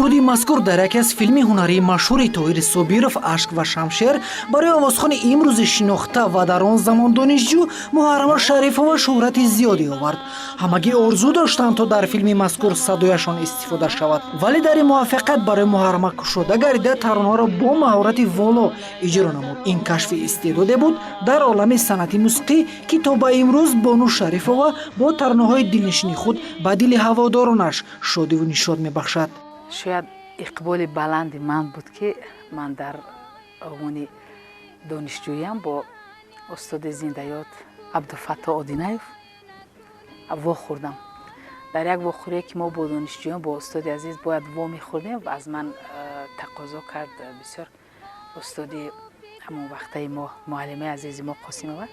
Суруди мазкур дар яке аз филми ҳунарии машҳури Тоҳири Собиров, «Ашк ва шамшер», барои овозхони имрӯзи шинохта ва дар он замон донишҷӯ Муҳаррама Шарифова шӯҳрати зиёде овард. Ҳамагӣ орзу доштанд, то дар филми мазкур садояшон истифода шавад, вале дари муваффақият барои Муҳаррама кушода гардида, таронаҳоро бо маҳорати воло иҷро намуд. Ин кашфи истеъдоде буд дар олами санъати мусиқӣ, ки то ба имрӯз бону Шарифова бо таронаҳои дилнишини худ ба дили ҳаводоронаш шодиву нишод мебахшад. Шояд иқболи баланди ман буд, ки ман дар овони донишҷӯиям бо устоди зиндаёд Абдуфаттоҳ Одинаев вохӯрдам. Дар як вохӯрие, ки мо бо донишҷӯён бо устоди азиз бояд во мехӯрдем, аз ман тақозо кард бисёр устоди ҳамон вақтаи мо, муаллимаи азизи мо Қосимова,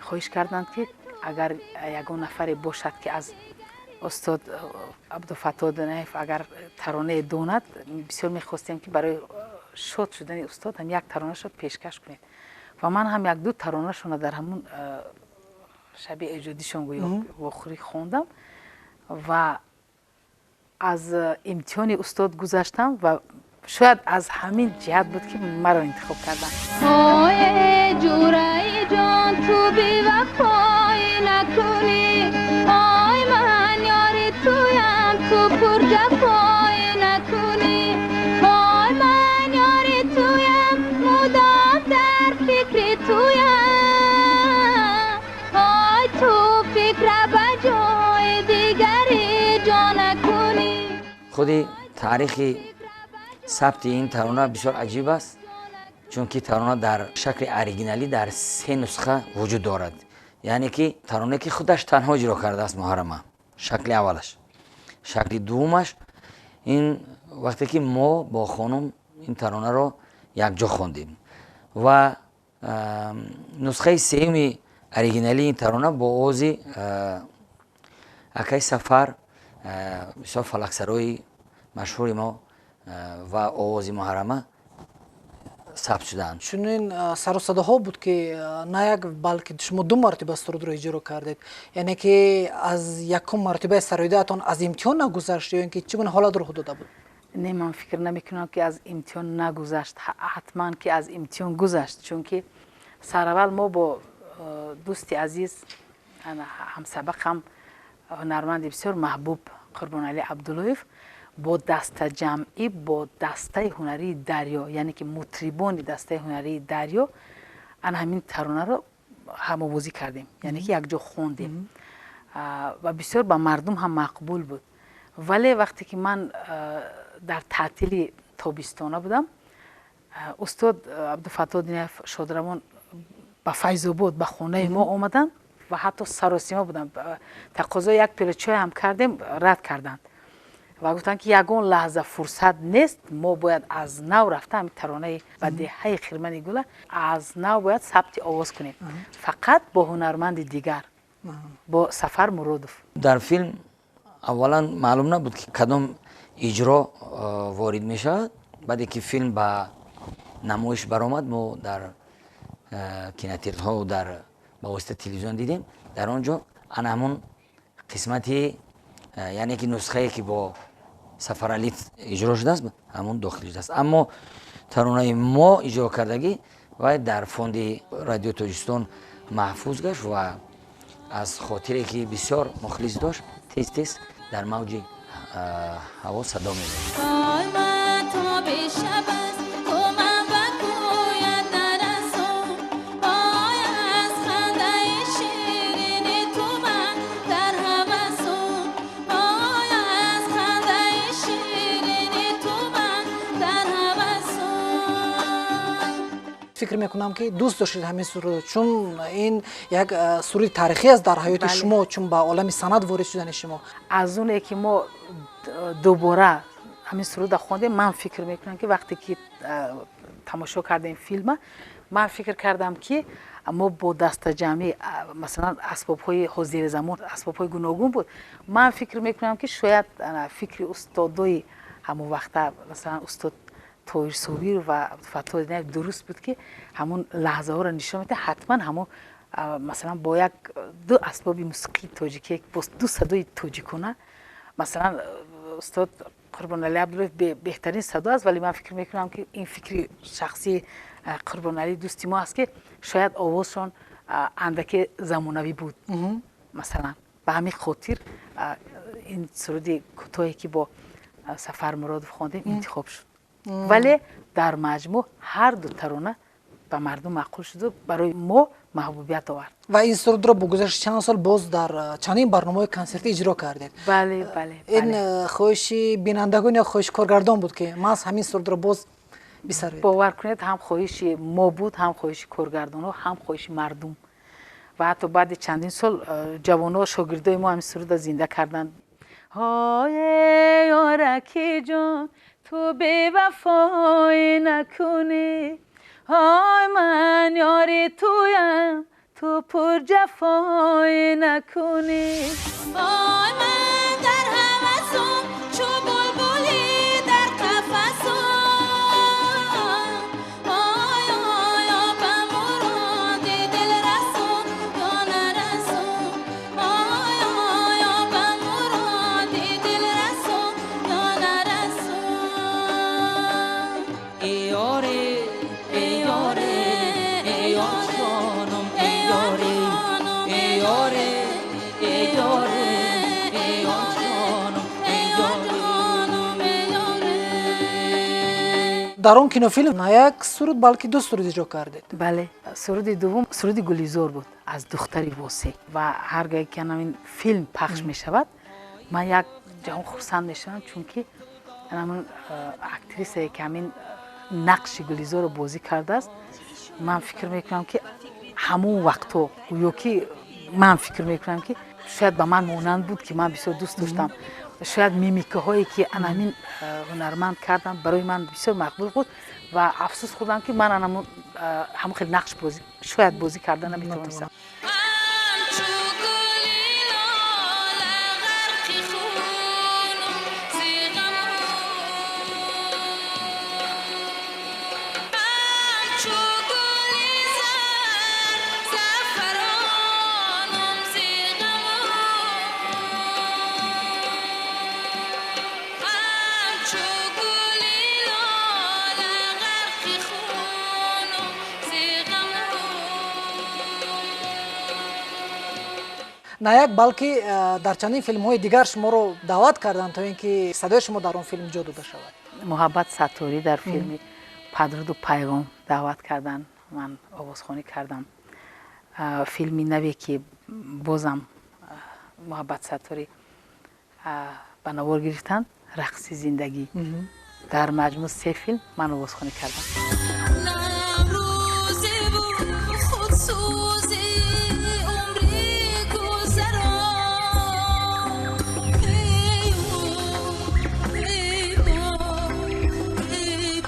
хоҳиш карданд, ки агар ягон нафаре бошад, ки аз устод Абдуфаттоҳ Одинаев агар таронае донад, бисёр мехостем, ки барои шод шудани устод ҳам як таронашро пешкаш кунед. Ва ман ҳам як-ду таронашонро дар ҳамун шаби эҷодишон, гӯё, вохӯрӣ хондам ва аз имтиҳони устод гузаштам. Ва шояд аз ҳамин ҷиҳат буд, ки маро интихоб карданд. Ҷураи ҷон, ту бевафоӣ накунӣ. Ой, ман ёри туям, ту пурҷафоӣ накунӣ. Ой, ман ёри туям, мудом дар фикри туям. Ой, ту фикра ба ҷои дигаре ҷо накунӣ. Худи таърихи сабти ин тарона бисёр аҷиб аст, чунки тарона дар шакли оригиналӣ дар се нусха вуҷуд дорад. Яъне ки таронае, ки худаш танҳо иҷро кардааст Муҳаррама, шакли аввалаш. Шакли дуввумаш ин вақте ки мо бо хонум ин таронаро якҷо хондем, ва нусхаи сеюми оригиналии ин тарона бо овози акаи Сафар, бисёр фалаксарои машҳури мо, ва овози Муҳаррама сабт шудаанд. Чунин сару садоҳо буд, ки на як, балки шумо ду мартиба сурудро иҷро кардед. Яъне ки аз якум мартибаи сароидаатон аз имтиҳон нагузашт ё ин ки чӣ гуна ҳолат рух дода буд? Не, ман фикр намекунам, ки аз имтиҳон нагузашт. Ҳатман ки аз имтиҳон гузашт, чунки сараввал мо бо дӯсти азиз, ҳамсабақам, ҳунарманди бисёр маҳбуб Қурбоналӣ Абдуллоев бо дастаҷамъӣ, бо дастаи ҳунарии «Дарё», яъне ки мутрибони дастаи ҳунарии «Дарё», ана ҳамин таронаро ҳамовозӣ кардем, яъне ки якҷо хондем ва бисёр ба мардум ҳам мақбул буд. Вале вақте ки ман дар таътили тобистона будам, устод Абдуфаттоҳ Одинаев шодравон ба Файзобод, ба хонаи мо омаданд ва ҳатто саросима буданд. Тақозои як пиёла чой ҳам кардем, рад карданд ва гуфтанд, ки ягон лаҳза фурсат нест, мо бояд аз нав рафта ҳамин таронаи «Ба деҳаи хирмани гула» аз нав бояд сабти овоз кунем, фақат бо ҳунарманди дигар, бо Сафар Муродов. Дар филм аввалан маълум набуд, ки кадом иҷро ворид мешавад. Баъде ки филм ба намоиш баромад, мо дар кинотеатрҳо, дар ба воситаи телевизион дидем. Дар он ҷо ана ҳамон қисмати, яъне ки нусхае, ки бо Сафаралӣ иҷро шудааст, ҳамон дохил шудааст. Аммо таронаи мо иҷро кардагӣ вай дар фонди Радио Тоҷикистон маҳфуз гашт ва аз хотире, ки бисёр мухлис дошт, тез тез дар мавҷи ҳаво садо медод. Шаб аст, ту ман ба кӯят нарасом. Ой, аз хандаи ширини ту ман дар ҳавасум. Ой, аз хандаи ширини ту ман дар ҳавасум. Фикр мекунам, ки дӯст доштед ҳамин суруд, чун ин як суруди таърихӣ аст дар ҳаёти шумо, чун ба олами санъат ворид шудани шумо. Аз оне ки мо дубора ҳамин суруда хондем, ман фикр мекунам, ки вақте ки тамошо кардем филма, ман фикр кардам, ки мо бо дастаҷамъӣ, масалан, асбобҳои ҳозири замон, асбобҳои гуногун буд. Ман фикр мекунам, ки шояд фикри устодои ҳамон вақта, масалан, устод Тоҳир Собир ва Абдуфаттоҳ Одинаев дуруст буд, ки ҳамон лаҳзаҳоро нишон медиҳад. Ҳатман ҳамон, масалан, бо як ду асбоби мусиқии тоҷикӣ, бо ду садои тоҷикона, масалан, устод Қурбоналӣ Абдуллоев беҳтарин садо аст, вале ман фикр мекунам, ки ин фикри шахсии Қурбоналӣ дӯсти мо аст, ки шояд овозшон андаке замонавӣ буд, масалан. Ба ҳамин хотир ин суруди кӯтоҳе, ки бо Сафар Муродов хондем, интихоб шуд. Вале дар маҷмӯъ ҳар ду тарона ба мардум маъқул шуду барои мо маҳбубият овард. Ва ин сурудро бо гузашти чанд сол боз дар чандин барномаҳои консертӣ иҷро кардед. Бале, бале. Ин хоҳиши бинандагон ё хоҳиши коргардон буд, ки маҳз ҳамин сурудро боз бисароед? Бовар кунед, ҳам хоҳиши мо буд, ҳам хоҳиши коргардонҳо, ҳам хоҳиши мардум. Ва ҳатто баъди чандин сол ҷавонҳо, шогирдои мо ҳамин сурудро зинда карданд. Ҳое, ёраки ҷон, ту бевафоӣ накунӣ, ҳой, ман ёри туям, ту пурҷафоӣ накунӣ. Ой, ман дар ҳавасум, чу булбули дар қафасум. Ой, ой, ба муроди дил расум ё нарасум? Ой, ой, ба муроди дил расум ё нарасум? Эй ёре, эй ёре, эй ҷонум, эй ёре, эй ёре, эй ёре, эй ҷонум, эй ёре. Ҷонум, эй ёре. Дар он кинофилм на як суруд, балки ду суруд иҷро кардед. Бале, суруди дуввум суруди Гулизор буд аз Духтари Восеъ. Ва ҳар гоҳе ки ҳамин филм пахш мешавад, ман як ҷаҳон хурсанд мешавам, чунки ҳамин актрисае, ки ҳамин нақши Гулизорро бозӣ кардааст, ман фикр мекунам, ки ҳамон вақтҳо гӯё ки ман фикр мекунам, ки шояд ба ман монанд буд, ки ман бисёр дӯст доштам. Шояд мимикаҳое, ки ана ҳамин ҳунарманд карданд, барои ман бисёр мақбул буд ва афсӯс хӯрдам, ки ман ҳамон хел нақш бозӣ шояд бозӣ карда наметавонистам. Ҳамчу гули лола ғарқи хунум зи ғаму, ҳамчу гули зар заъфаронум зи ғаму, ҳамчу гули лола ғарқи хунум зи ғаму. На як, балки дар чандин филмҳои дигар шуморо даъват карданд, то ин ки садои шумо дар он филм ҷо дода шавад. Муҳаббат Сатторӣ дар филми Падруду пайғом даъват карданд, ман овозхонӣ кардам. Филми наве, ки бозам Муҳаббат Сатторӣ ба навор гирифтанд, Рақси зиндагӣ. Дар маҷмӯъ се филм ман овозхонӣ кардам. Наврӯзиву худсӯзи умри гузарон, эй эй эй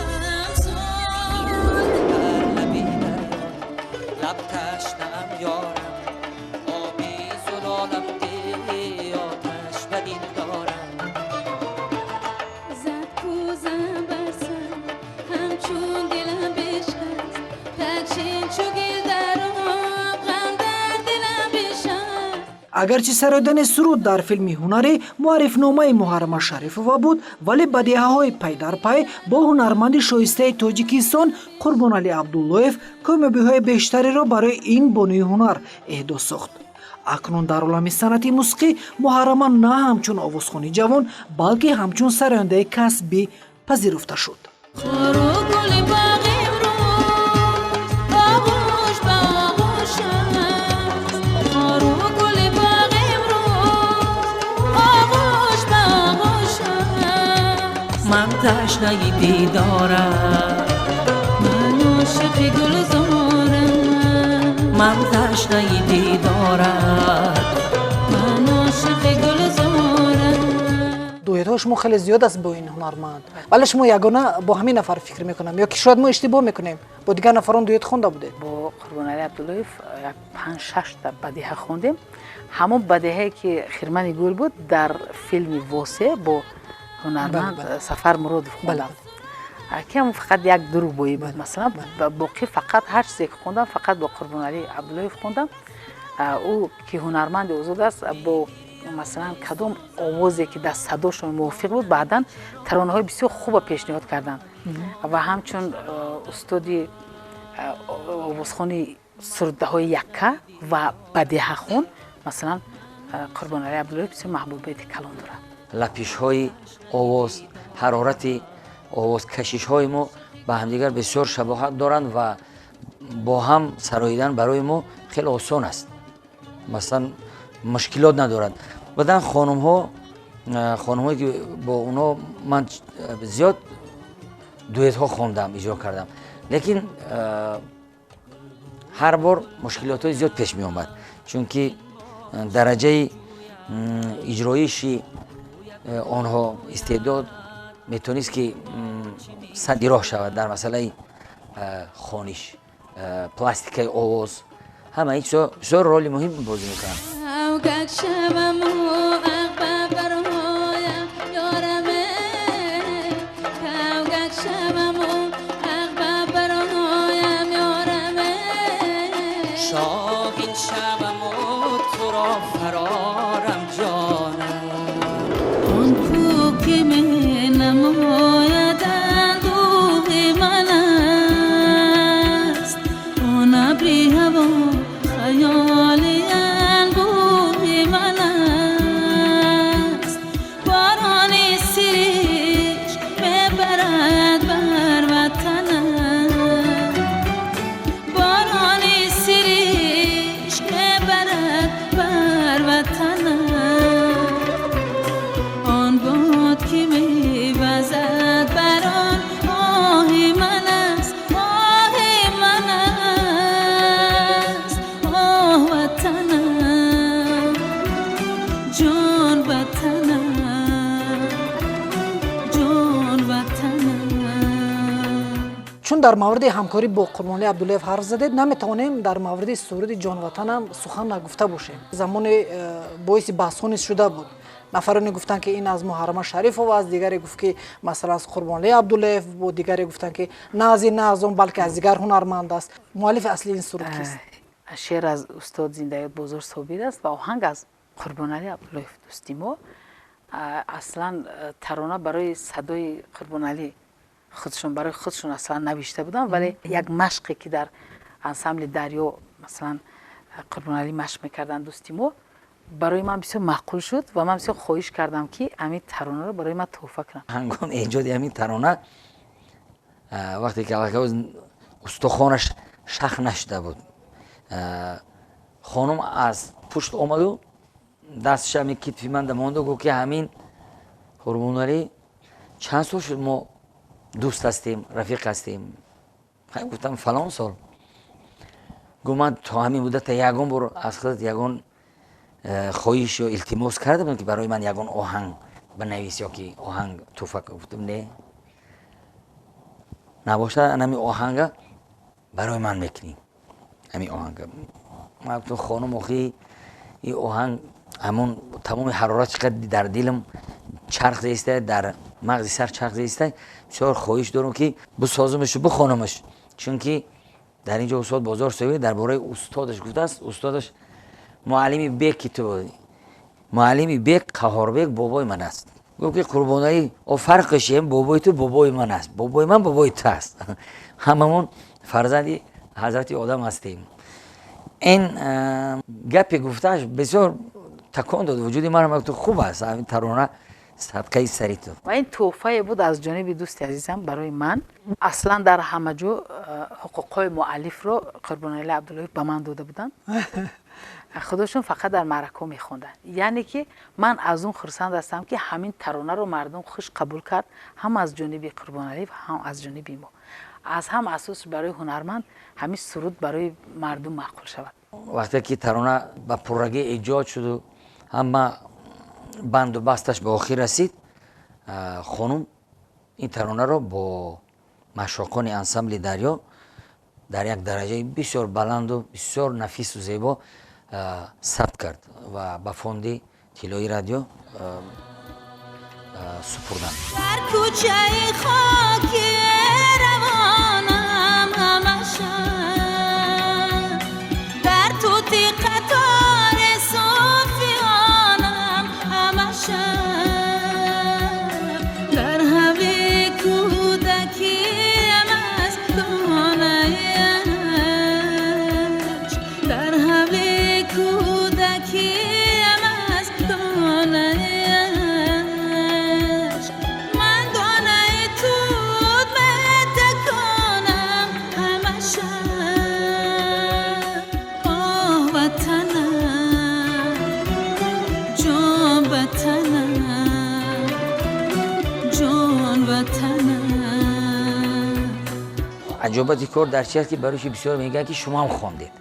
бамсон. Бар лаби дарё лаб ташнаам, ёрам, оби зулолам де, оташ ба дил дорам. Зад кӯзам бар сар, ҳамчун дилам бишкаст, тачин чу гил дар об, ғам дар дилам бишаст. Агарчи сароидани суруд дар филми ҳунарӣ муаррифномаи Муҳаррама Шарифова буд, вале бадиҳаҳои пай дар пай бо ҳунарманди шоистаи Тоҷикистон Қурбоналӣ Абдуллоев комёбиҳои бештареро барои ин бонуи ҳунар эҳдос сохт. Акнун дар олами санъати мусиқӣ Муҳаррама на ҳамчун овозхони ҷавон, балки ҳамчун сарояндаи касбӣ пазируфта шуд. Хору гули боғ имрӯз оғӯш ба оғӯш аст, хору гули боғ имрӯз оғӯш ба оғӯш аст. Ман ташнаи дидорам. Ман ошиқи гулзорам. Ман ташнаи дидорам. Ман ошиқи гулзорам. Дуэтҳои шумо хеле зиёд аст бо ин ҳунарманд, вале шумо ягона бо ҳамин нафар, фикр мекунам, ё ки шояд мо иштибоҳ мекунем, бо дигар нафарон дуэт хонда будед? Бо Қурбоналӣ Абдуллоев як панҷ шашта бадиҳа хондем. Ҳамон бадиҳае, ки Хирмани гул буд, дар филми Восе бо ҳунарманд Бале, бале. Сафар Муродов хондам, ки ҳамон фақат як дурӯғбоӣ буд, масалан. Боқӣ фақат ҳар чизе ки хондам, фақат бо Қурбоналӣ Абдуллоев хондам. Ӯ ки ҳунарманди озод аст, бо Масалан, кадом овозе ки дар садошон мувофиқ буд, баъдан таронаҳои бисёр хуба пешниҳод карданд. Ва ҳамчун устоди овозхони суруддаҳои якка ва бадеҳахон, масалан, Қурбоналӣ Абдуллоев бисёр маҳбубияти калон дорад. Лапишҳои овоз, ҳарорати овоз, кашишҳои мо ба ҳамдигар бисёр шабоҳат доранд ва бо ҳам сароидан барои мо хеле осон аст, масалан, мушкилот надорад. Баъдан хонумҳо, хонумҳое ки бо онҳо ман зиёд дуэтҳо хондам, иҷро кардам, лекин ҳар бор мушкилотҳои зиёд пеш меомад, чунки дараҷаи иҷроиши онҳо, истеъдод метавонист ки садди роҳ шавад дар масъалаи хониш, пластикаи овоз. Ҳама ин чизо бисёр роли муҳим бозӣ мекунанд. Гак шаваму ағба бароям ёраме, кавгак шаваму ағба бароям ёраме. Шоҳин шаваму туро фарорам, ҷонам. Он ку ки менамояд, андӯҳи ман аст, он абри ҳаво хаёли анбӯҳи ман аст, борони сиришк мебарад бар ватанам, борони сиришк мебарад бар ватанам, он бод ки мевазад бар он оҳи ман аст, оҳи ман аст. Оҳ, ватанам, ҷон ватанам, ҷон ватанам. Чун дар мавриди ҳамкорӣ бо Қурбонали Абдуллоев ҳарф задед, наметавонем дар мавриди суруди «Ҷонватанам» сухан нагуфта бошем. Замоне боиси баҳсҳо низ шуда буд. Нафароне гуфтанд, ки ин аз Муҳаррама Шарифова аст, дигаре гуфт, ки масалан, аз Қурбонали Абдуллоев буд, дигаре гуфтанд, ки на аз ин, на аз он, балки аз дигар ҳунарманд аст. Муаллифи аслии ин суруд кист? Шеър аз устод зиндаёд Бозор Собир аст ва оҳанг аз Қурбоналӣ Абдуллоев, дӯсти мо. Аслан тарона барои садои Қурбоналӣ худшон, барои худшон аслан навишта будам, вале як машқе ки дар ансамбли «Дарё», масалан, Қурбоналӣ машқ мекарданд, дӯсти мо, барои ман бисёр маъқул шуд ва ман бисёр хоҳиш кардам, ки ҳамин таронаро барои ман тӯҳфа кунанд. Ҳангоми эҷоди ҳамин тарона, вақте ки аллакай устухонаш шах нашуда буд, хонум аз пушт омаду дастша ҳамин китфи ман монду гуфт, ки ҳамин Қурбоналӣ, чанд сол шуд мо дӯст ҳастем, рафиқ ҳастем? Гуфтам, фалон сол. Гуфт, ман то ҳамин муддата ягон бор аз худат ягон хоҳиш ё илтимос карда будам, ки барои ман ягон оҳанг бинавис ё ки оҳанг тӯҳфа? Гуфтам, не. Набошад, ҳамин оҳанга барои ман мекунӣ, ҳамин оҳанга. Ман гуфтам, хонум, охи ин оҳанг ҳамон тамоми ҳарорат чӣ қадр дар дилам чарх заиста, дар мағзи сар чарх заиста, бисёр хоҳиш дорам, ки бисозумашу бихонамаш, чунки дар ин ҷо устод Бозор Собир дар бораи устодаш гуфтааст: устодаш муаллими бек ки ту муаллими бек Қаҳорбек бобои ман аст. Гуфт, ки Қурбоналӣ, о фарқаш ем, бобои ту бобои ман аст, бобои ман бобои ту аст, ҳамамон фарзанди ҳазрати Одам ҳастем. Ин гапе гуфтааш бисёр такон дод вуҷуди ман. Гуфт, хуб аст, ҳамин тарона садқаи сари ту. Ва ин тӯҳфае буд аз ҷониби дӯсти азизам барои ман. Аслан дар ҳама ҷо ҳуқуқҳои муаллифро Қурбоналӣ Абдуллоев ба ман дода буданд, худошон фақат дар маъракаҳо мехонданд. Яъне ки ман аз он хурсанд ҳастам, ки ҳамин таронаро мардум хуш қабул кард, ҳам аз ҷониби Қурбоналӣ, ҳам аз ҷониби мо. Аз ҳам асос барои ҳунарманд ҳамин суруд барои мардум маъқул шавад. Вақте ки тарона ба пуррагӣ эҷод шуду ҳама банду басташ ба охир расид, хонум ин таронаро бо машоқони ансамбли «Дарё» дар як дараҷаи бисёр баланду бисёр нафису зебо сабт кард ва ба фонди тиллои радио супурданд. Дар кӯчаи хоки равонам ҳама шаб, дар тути қатори суфиёнам. Аҷобати кор дар чи аст, ки барои чи бисёр мегӯянд, ки шумо ҳам хондед.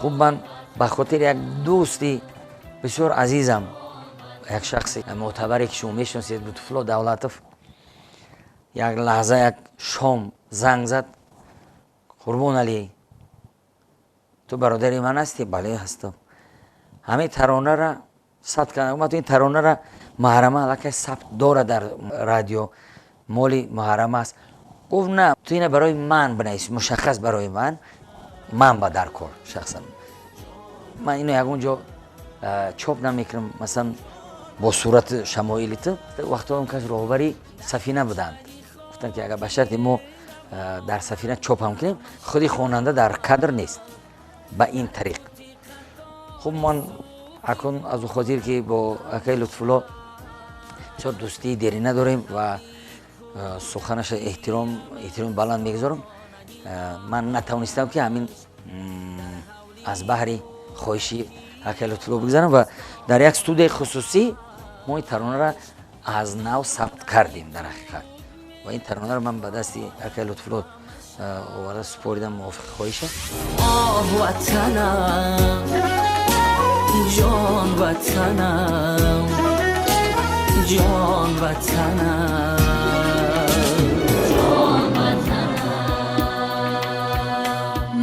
Хуб, ман ба хотири як дӯсти бисёр азизам, як шахси мӯътабаре, ки шумо мешиносед, Лутфулло Давлатов, як лаҳза, як шом занг зад: «Қурбоналӣ, ту бародари ман ҳастӣ?» «Бале, ҳастам». «Ҳамин таронара сабт кардам. Ин таронара Муҳаррама аллакай сабт дорад дар радио, моли Муҳаррама аст». Гуфт: «На, ту ина барои ман бинавис, мушаххас барои ман, ман ба дар кор шахсан, ман ино ягон ҷо чоп намекунам, масалан, бо сурати шамоили ту». Вақто он кас роҳбари Сафина буданд. Гуфтанд, ки агар ба шарти мо дар Сафина чоп ҳам кунем, худи хонанда дар кадр нест, ба ин тариқ. Хуб, ман акун аз ӯ хотир, ки бо акаи Лутфулло бисёр дӯстии дерина дорем ва суханаша эҳтироми баланд мегузорам, ман натавонистам, ки ҳамин аз баҳри хоҳиши акаи Лутфулло бигзарам ва дар як студияи хусусӣ мо ин таронара аз нав сабт кардем дар ҳақиқат. Ва ин таронаро ман ба дасти акаи Лутфулло оварда супоридам, мувофиқи хоҳиша. Оҳ, ватанам, ҷон ватанам, ҷон ватанам.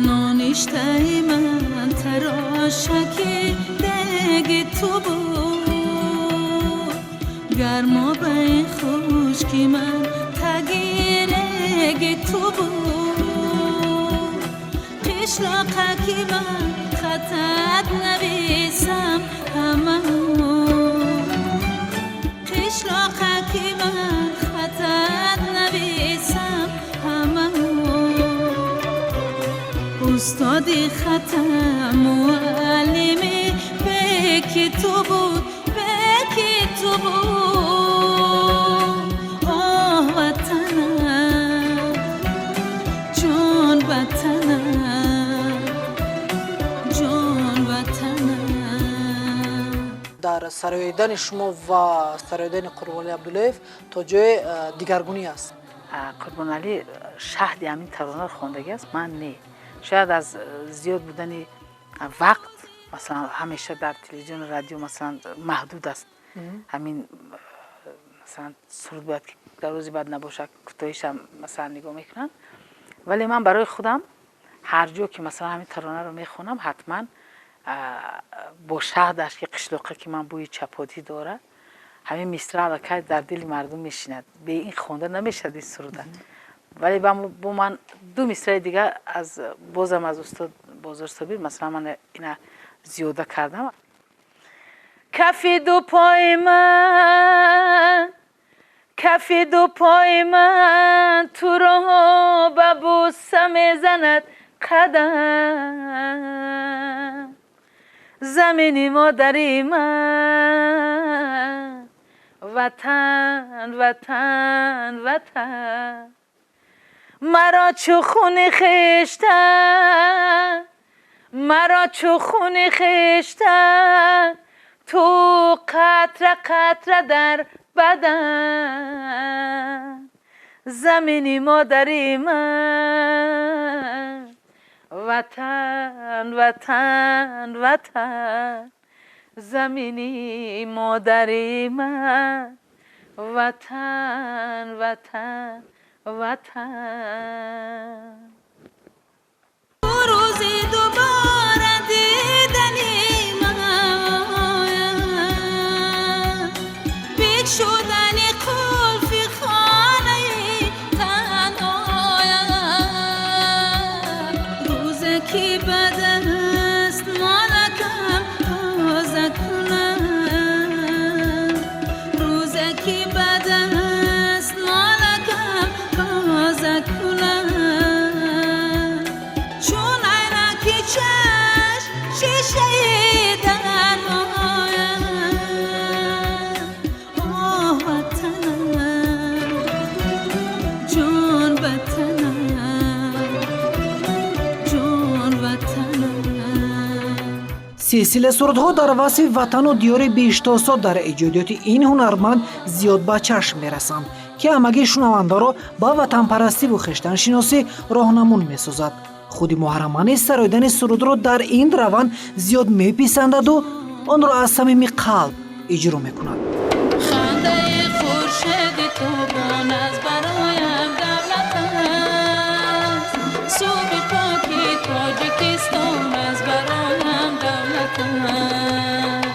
Ноништаи ман тарошаки деги ту буд, гармобаи хушки ман таги реги ту буд. Қишлоқаки ман хатат нависам ҳамаҳу, қишлоқаки ман хатат нависам ҳамаҳу. Устоди хатам, муаллими беки ту буд, беки ту буд. Оҳ, ватанам, ҷон ватанам, ҷон ватанам. Дар сароидани шумо ва сароидани Қурбонали Абдуллоев то ҷое дигаргунӣ аст. Қурбоналӣ шаҳди ҳамин таронаро хондагӣ аст, ман не. Шояд аз зиёд будани вақт, масалан, ҳамеша дар телевизиону радио, масалан, маҳдуд аст ҳамин, масалан, суруд бояд ки дар рӯзи баъд набошад, кӯтоҳишам, масалан, нигоҳ мекунанд. Вале ман барои худам ҳар ҷо ки, масалан, ҳамин таронаро мехонам, ҳатман бо шаҳдаш, ки қишлоқа ки ман бӯи чапотӣ дорад, ҳамин мисра аллакай дар дили мардум мешинад. Бе ин хонда намешавад ин суруда. Вале бо ман ду мисраи дигар аз бозам аз устод Бозор Собир, масалан, ман ина зиёда кардам. Кафи ду пои ман, кафи ду пои ман туро ба бӯса мезанад қадам. Замини модари ман, ватан, ватан, ватан. Маро чу хуни хештан, маро чу хуни хештан ту қатра қатра дар бадан. Замини модари ман, ватан, ватан, ватан. Замини модари ман, ватан, ватан, ватан. Рӯзи дубора дидани ман, бикшудани қулфи хонаи танҳоям, рӯзе ки ба даст молакам тоза кунам, рӯзе ки ба даст молакам тоза кунам, чун айнаки чашм шишаи дармоям. Оҳ, ватанам, ҷон ватанам, ҷон ватанам. Силсила сурудҳо дар васфи ватану диёри биҳиштосо дар эҷодиёти ин ҳунарманд зиёд ба чашм мерасанд. Ки ҳамагӣ шунавандаро ба ватанпарастиву хештаншиносӣ роҳнамун месозад. Худи Муҳаррама низ сароидани сурудро дар ин раванд зиёд меписандаду онро аз самими қалб иҷро мекунад. Хандаи хуршеди тобон аз бароям давлат аст, субҳи поки Тоҷикистон аз бароям давлат аст.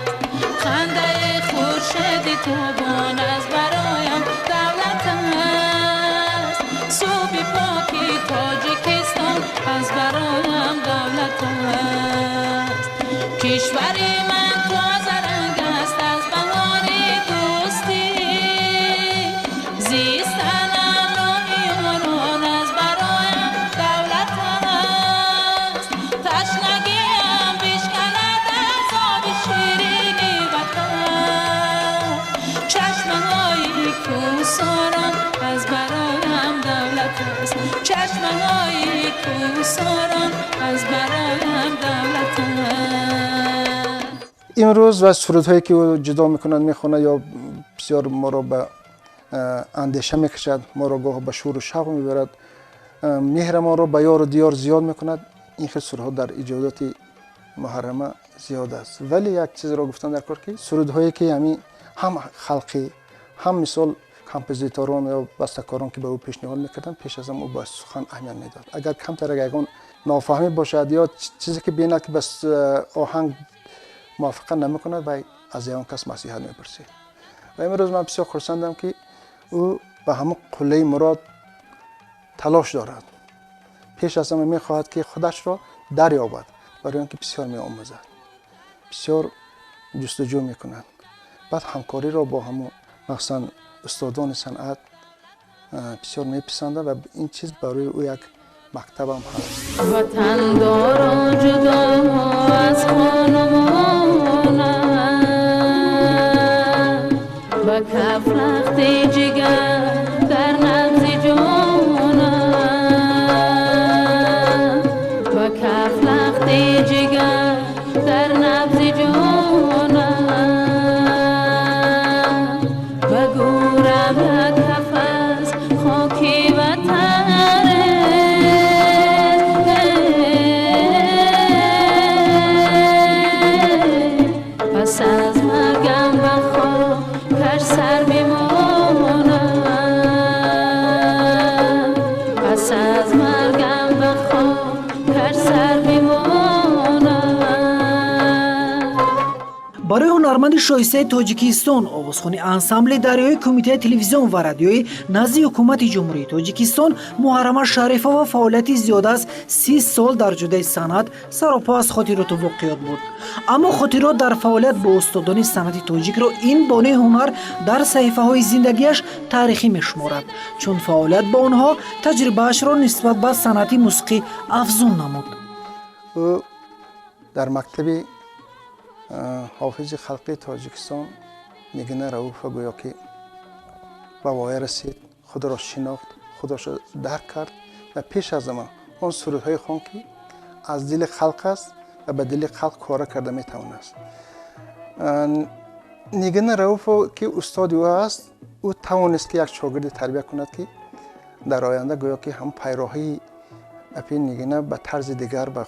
Хандаи хуршеди тобон аз бароям давлат аст, субҳи поки Тоҷикистон аз бароям давлат аст. Кишвари ман тозаранг аст аз баҳори дӯстӣ, зистанам роҳи ёрон аз бароям давлат аст. Ташнагиам бишканад аз оби ширини ватан, чашмаҳои кӯҳсорон аз бароям давлат аст. Чашмаҳои кӯҳсорон аз бароям давлат аст. Имрӯз ва сурудҳое, ки ӯ ҷудо мекунад, мехонад ё бисёр моро ба андеша мекашад, моро гоҳ ба шӯру шавқ мебарад, меҳрамонро ба ёру диёр зиёд мекунад. Ин хел сурудҳо дар иҷодоти Муҳаррама зиёд аст. Вале як чизро гуфтан дар кор, ки сурудҳое, ки ҳамин ҳам халқӣ, ҳам мисол композиторон ё бастакорон, ки ба ӯ пешниҳод мекарданд, пеш аз ҳам ӯ ба сухан аҳамият медод. Агар камтар ягон нофаҳмӣ бошад ё чизе, ки бинад, ки ба оҳанг мувофиқа намекунад, вай аз ягон кас маслиҳат мепурсид. Ва имрӯз ман бисёр хурсандам, ки ӯ ба ҳамон қуллаи мурод талош дорад. Пеш аз ҳама мехоҳад, ки худашро дарёбад, барои он ки бисёр меомӯзад, бисёр ҷустуҷӯ мекунад. Баъд ҳамкориро бо ҳамон, махсусан устодони санъат, бисёр меписандад ва ин чиз барои ӯ як мактабам ҳаст. Ватандорон ҷудо аз хонумонанд, ба каф лахти ҷигар дар набзи ҷонанд, ба каф лахти ҷигар дар набзи ҷонанд, ба гӯрам як ҳафаз хоки ватан. Пас аз маргам ба хокаш сар бимонам, пас аз маргам ба хокаш сар бимонам. Барои ҳунарманди шоистаи Тоҷикистон, овозхони ансамбли дарёи Кумитаи телевизион ва радиои назди Ҳукумати Ҷумҳурии Тоҷикистон Муҳаррама Шарифова фаъолияти зиёда аз 30 сол дар ҷодаи санъат саропо аз хотироту воқеёт буд. Аммо хотирот дар фаъолият бо устодони санъати тоҷикро ин бонуи ҳунар дар саҳифаҳои зиндагиаш таърихӣ мешуморад, чун фаъолият бо онҳо таҷрибаашро нисбат ба санъати мусиқӣ афзун намуд. Ӯ дар мактаби ҳофизи халқии Тоҷикистон Нигина Рауфа гӯё ки ба воя расид, худро шинохт, худашро дарк кард ва пеш аз ҳама он сурудҳое хонд, ки аз дили халқ аст ва ба дили халқ кора карда метавонаст. Нигина Рауфо, ки устоди ӯ аст, ӯ тавонист, ки як шогирде тарбия кунад, ки дар оянда гӯё ки ҳам пайроҳии апи Нигина ба тарзи дигар, ба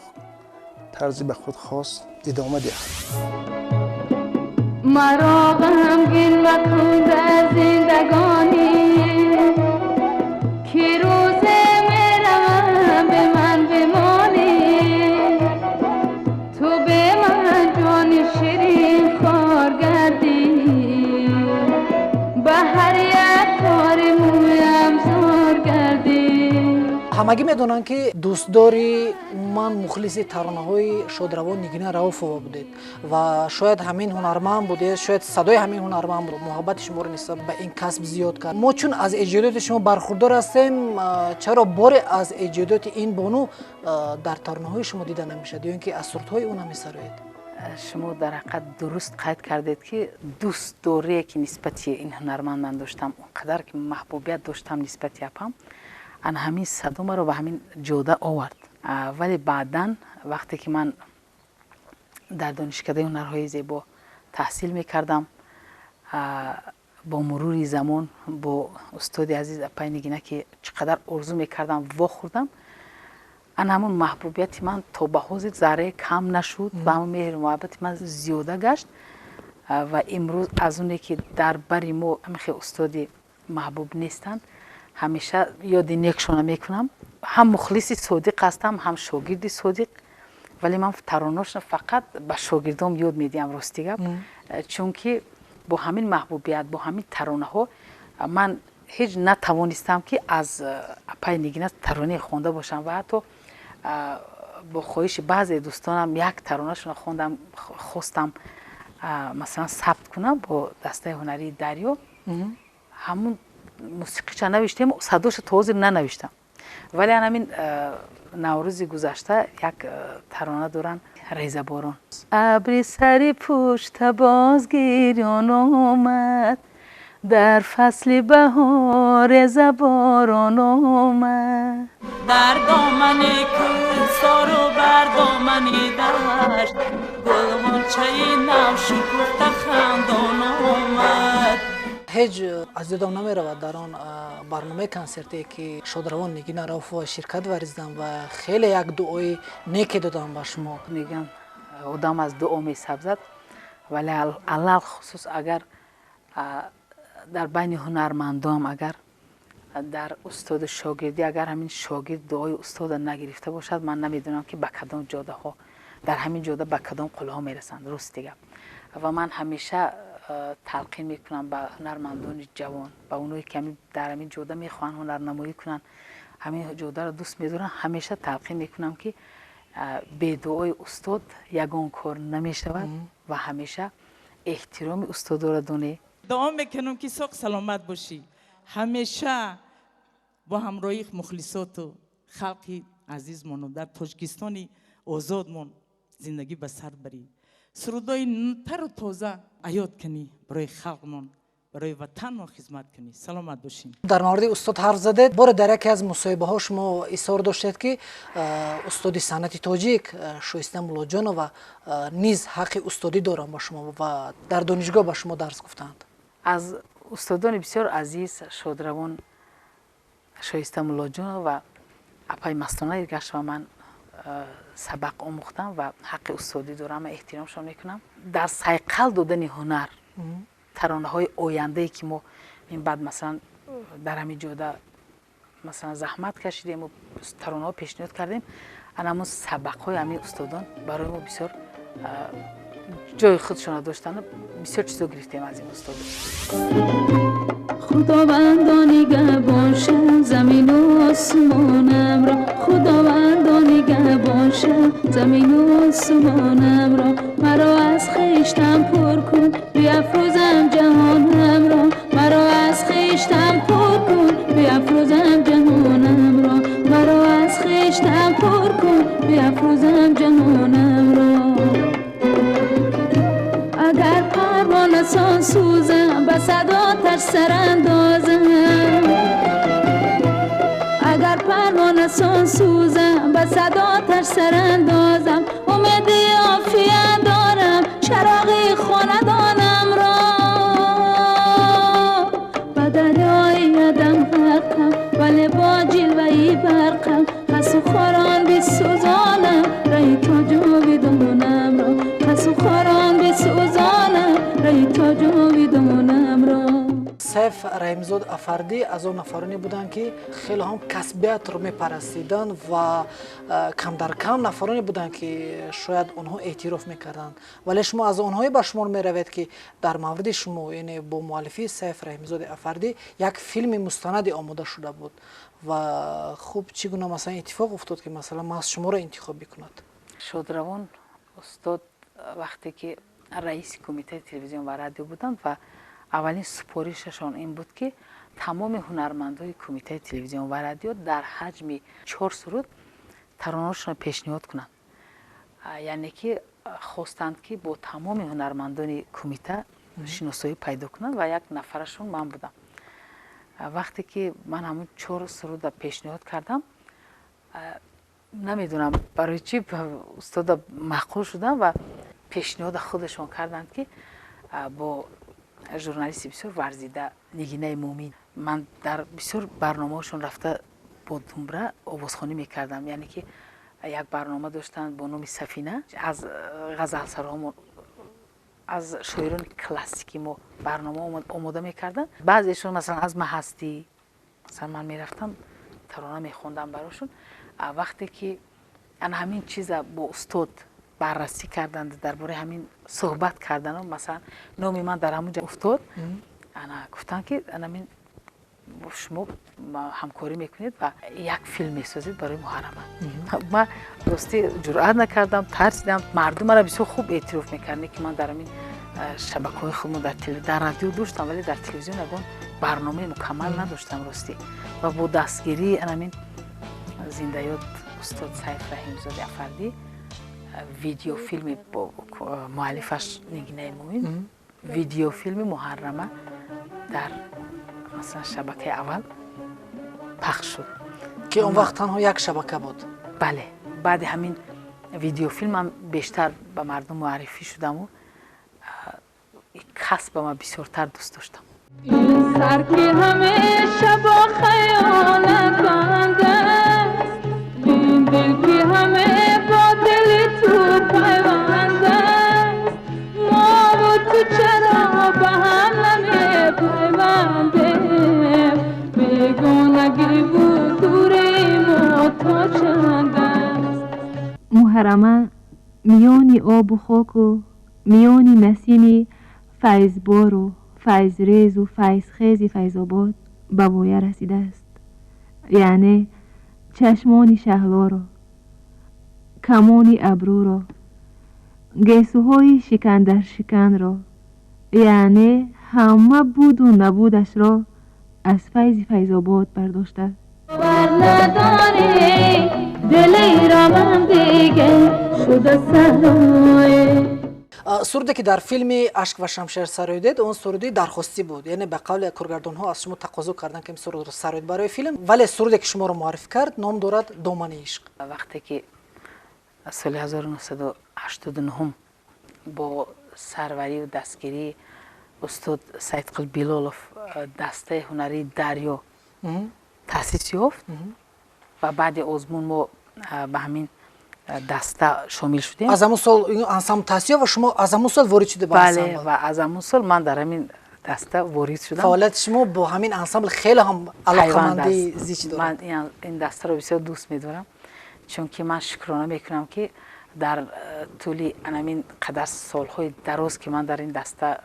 тарзи ба худ хос идома диҳад. Маро ғамгин макун дар зиндагонӣ, ки рӯзе меравам, бе ман бимонӣ. Ту бе ман, ҷони ширин, хор гардӣ, ба ҳар як тори мӯям зор гардӣ. Ҳамагӣ медонанд, ки дӯстдори, умуман мухлиси таронаҳои шодравон Нигина Рауфова будед ва шояд ҳамин ҳунарманд будед, шояд садои ҳамин ҳунарманд муҳаббати шуморо нисбат ба ин касб зиёд кард. Мо чун аз эҷодиёти шумо бархурдор ҳастем, чаро боре аз эҷодиёти ин бону дар таронаҳои шумо дида намешавад ё ин ки аз сурудҳои ӯ намесароед? Шумо дар ҳақиқат дуруст қайд кардед, ки дӯстдорие, ки нисбати ин ҳунарманд ман доштам, он қадар ки маҳбубият доштам нисбати апам, ана ҳамин садо маро ба ҳамин ҷода овард. Вале баъдан, вақте ки ман дар Донишкадаи ҳунарҳои зебо таҳсил мекардам. Бо мурури замон бо устоди азиз апай Нигина, ки чӣ қадар орзу мекардам, вохӯрдам, ана ҳамун маҳбубияти ман то ба ҳозир заррае кам нашуд ва ҳамун меҳру муҳаббати ман зиёда гашт. Ва имрӯз аз оне ки дар бари мо ҳамихел устоди маҳбуб нестанд, ҳамеша ёди некшона мекунам. Ҳам мухлиси содиқ ҳастам, ҳам шогирди содиқ, вале ман тароношро фақат ба шогирдом ёд медиҳам, рости гап, чунки бо ҳамин маҳбубият, бо ҳамин таронаҳо ман ҳеҷ натавонистам, ки аз апай Нигина таронае хонда бошам. Ва ҳатто бо хоҳиши баъзе дӯстонам як таронашонро хондам, хостам, масалан, сабт кунам бо дастаи ҳунарии Дарё. Ҳамун мусиқича навиштем, садоша то ҳозир нанавиштам, вале ҳамин Наврӯзи гузашта як тарона доранд, «Резаборон». Абри сари пушта боз гирён омад, дар фасли баҳор резаборон омад. Дар домани кӯҳсору бар домани дашт гулғунчаи нав шукуфта хандон омад. Ҳеҷ аз ёдам намеравад, дар он барномаи консертие, ки шодравон Нигина Рауфова ширкат варзидам ва хеле як дуои неке додам ба шумо. Мегӯям, одам аз дуо месабзад, вале алалхусус агар дар байни ҳунармандон, агар дар устоду шогирдӣ, агар ҳамин шогирд дуои устода нагирифта бошад, ман намедонам, ки ба кадом ҷодаҳо, дар ҳамин ҷода ба кадом қуллаҳо мерасанд, рости гап. Ва ман ҳамеша талқин мекунам ба ҳунармандони ҷавон, ба оное ки дар ҳамин ҷода мехоҳанд ҳунарнамоӣ кунанд, ҳамин ҷодаро дӯст медоранд, ҳамеша талқин мекунам, ки бе дуои устод ягон кор намешавад ва ҳамеша эҳтироми устодоро донед. Дуо мекунам, ки соғ саломат бошӣ, ҳамеша бо ҳамроҳии мухлисоту халқи азизмону дар Тоҷикистони озодмон зиндагӣ ба сар барӣ, сурудои тару тоза аёд кунӣ, барои халқмон, барои ватанмон хизмат кунӣ. Саломат бошем. Дар мавриди устод ҳарф задед. Боре дар яке аз мусоҳибаҳо шумо изҳор доштед, ки устоди санъати тоҷик Шоиста Муллоҷонова низ ҳаққи устодӣ доранд ба шумо ва дар донишгоҳ ба шумо дарс гуфтанд. Аз устодони бисёр азиз шодравон Шоиста Муллоҷонова ва апай Мастона Иргашова ман сабақ омӯхтам ва ҳаққи устодӣ дорам ва эҳтиромшон мекунам. Дар сайқал додани ҳунар, таронаҳои ояндае, ки мо мин баъд, масалан, дар ҳамин ҷода, масалан, заҳмат кашидему таронаҳо пешниҳод кардем, ана ҳамун сабақҳои ҳамин устодон барои мо бисёр ҷои худшона доштанд. Бисёр чизо гирифтем аз ин устодон. Худовандо, нигаҳбон шав замину осмонамро, Худовандо, нигаҳбон шав замину осмонамро, маро аз хештан пур кун, биафрӯзам ҷаҳонамро, маро аз хештан пур кун, биафрӯзам ҷаҳонамро, маро аз хештан пур кун, биафрӯзам ҷаҳонамро. Агар парвонасон сӯзам, ба сад оташ сарандозам, агар парвонасон сӯзам, ба сад оташ сарандозам, умеди офият дорам чароғи хонадонамро. Ба дарёи адам ғарқам, вале бо ҷилваи барқам хасу хорон бисӯзонам раҳи то ҷовидонамро, хасу хорон бисӯзонам раҳи то ҷовидонамро. Сайф Раҳимзод Афардӣ аз он нафароне буданд, ки хеле ҳам касбиятро мепарастиданд ва камдаркам нафароне буданд, ки шояд онҳо эътироф мекарданд, вале шумо аз онҳое ба шумор меравед, ки дар мавриди шумо, яъне бо муаллифии Сайф Раҳимзоди Афардӣ, як филми мустанаде омода шуда буд. Ва хуб, чӣ гуна, масалан, иттифоқ уфтод, ки, масалан, маҳз шуморо интихоб бикунад? Шодравон устод вақте ки раиси Кумитаи телевизион ва радио буданд ва аввалин супоришашон ин буд, ки тамоми ҳунармандои Кумитаи телевизион ва радио дар ҳаҷми чор суруд таронаҳошонро пешниҳод кунанд, яъне ки хостанд, ки бо тамоми ҳунармандони кумита шиносоӣ пайдо кунанд, ва як нафарашон ман будам. Вақте ки ман ҳамун чор суруда пешниҳод кардам, намедонам барои чӣ устода маъқул шудам ва пешниҳода худашон карданд, ки бо Журналисти бисёр варзида Нигинаи Муъмин, ман дар бисёр барномаҳошон рафта бо думбра овозхонӣ мекардам. Яъне ки як барнома доштанд бо номи Сафина, аз ғазалсароҳо, аз шоирони классики мо барнома омода мекарданд. Баъзешон, масалан, аз Маҳастӣ, масалан, ман мерафтам, тарона мехондам барошон. Вақте ки ана ҳамин чиза бо устод баррасӣ карданд, дар бораи ҳамин суҳбат кардану, масалан, номи ман дар ҳамун ҷо уфтод. Ана гуфтанд, ки анамин шумо ҳамкорӣ мекунед ва як филм месозед барои Муҳаррама. Ман ростӣ ҷуръат накардам, тарсидам. Мардум мара бисёр хуб эътироф мекарданд, ки ман дар ҳамин шабакаҳои худмо дар радио доштам, вале дар телевизион ягон барномаи мукаммал надоштам, ростӣ. Ва бо дастгирии анамин зиндаёд устод Сайф Раҳимзоди Афардӣ, видеофилми бо муаллифаш Нигинаи Муъмин, видеофилми Муҳаррама дар, масалан, шабакаи аввал пахш шуд. Ки он вақт танҳо як шабака буд. Бале, баъди ҳамин видеофилм ман бештар ба мардум муаррифӣ шудаму касба ман бисёртар дӯст доштам. Ин сар ки ҳамеша бо хаёлат банд аст, ин дил ки ҳаме бо дили ту пайванд аст, мову ту чаро ба ҳам намепайвандем? Бегонагиву дури мо то чанд аст? Муҳаррама миёни обу хоку миёни насими файзбору файзрезу файзхези Файзобод ба воя расидааст. Яъне чашмони шаҳлоро, камони абрӯро, гесӯҳои шикандаршиканро, яъне ҳама буду набудашро аз файзи Файзобод бардошта. Бовар надорӣ, дили ман диге шуда саҳроӣ. Суруде ки дар филми «Ашк ва шамшер» сароидед, он суруди дархостӣ буд, яъне ба қавли коргардонҳо аз шумо тақозо карданд, ки ин сурудро сароид барои филм. Вале суруде ки шуморо муаррифӣ кард, ном дорад «Домани ишқ». Вақте ки соли 1989 бо сарварию дастгирии устод Саидқул Билолов дастаи ҳунарии «Дарё» таъсис ёфт ва баъди озмун мо ба ҳамин даста шомил шудем. Аз ҳамон сол ансамбл таъсис ёфт ва шумо аз ҳамон сол ворид шуда ба Бале. ансамбл. Ва аз ҳамон сол ман дар ҳамин даста ворид шудам. Фаъолияти шумо бо ҳамин ансамбл хеле ҳам пайванд алоқамандии аст. зич дорад. Ман ин дастаро бисёр дӯст медорам, чунки ман шукрона мекунам, ки дар тӯли анамин қадар солҳои дароз, ки ман дар ин даста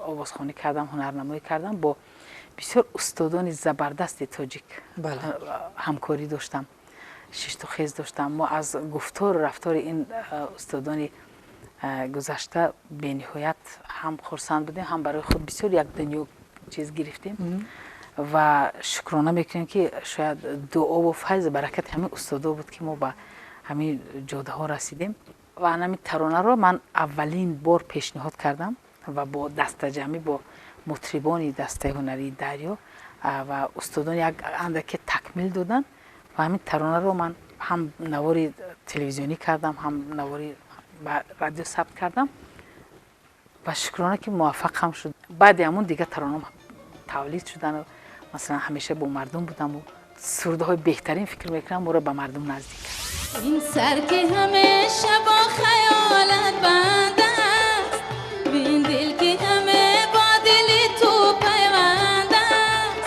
овозхонӣ кардам, ҳунарнамоӣ кардам, бо бисёр устодони забардасти тоҷик ҳамкорӣ доштам, шиштухез доштам. Мо аз гуфтору рафтори ин устодони гузашта бениҳоят ҳам хурсанд будем, ҳам барои худ бисёр як дунё чиз гирифтем ва шукрона мекунем, ки шояд дуову файзу баракати ҳамин устодо буд, ки мо ба ҳамин ҷодаҳо расидем. Ва ҳамин таронаро ман аввалин бор пешниҳод кардам ва бо дастаҷамъӣ, бо мутрибони дастаи ҳунарии «Дарё» ва устодон як андаке такмил доданд ва ҳамин таронаро ман ҳам навори телевизионӣ кардам, ҳам навори ба радио сабт кардам ва шукрона, ки муваффақ ҳам шуд. Баъди ҳамун дигар таронаам тавлид шудану, масалан, ҳамеша бо мардум будаму сурудҳои беҳтарин, фикр мекунам, моро ба мардум наздик кард. Ин сар ки ҳамеша бо хаёлат банд аст, ин дил ки ҳаме бо дили ту пайванд аст,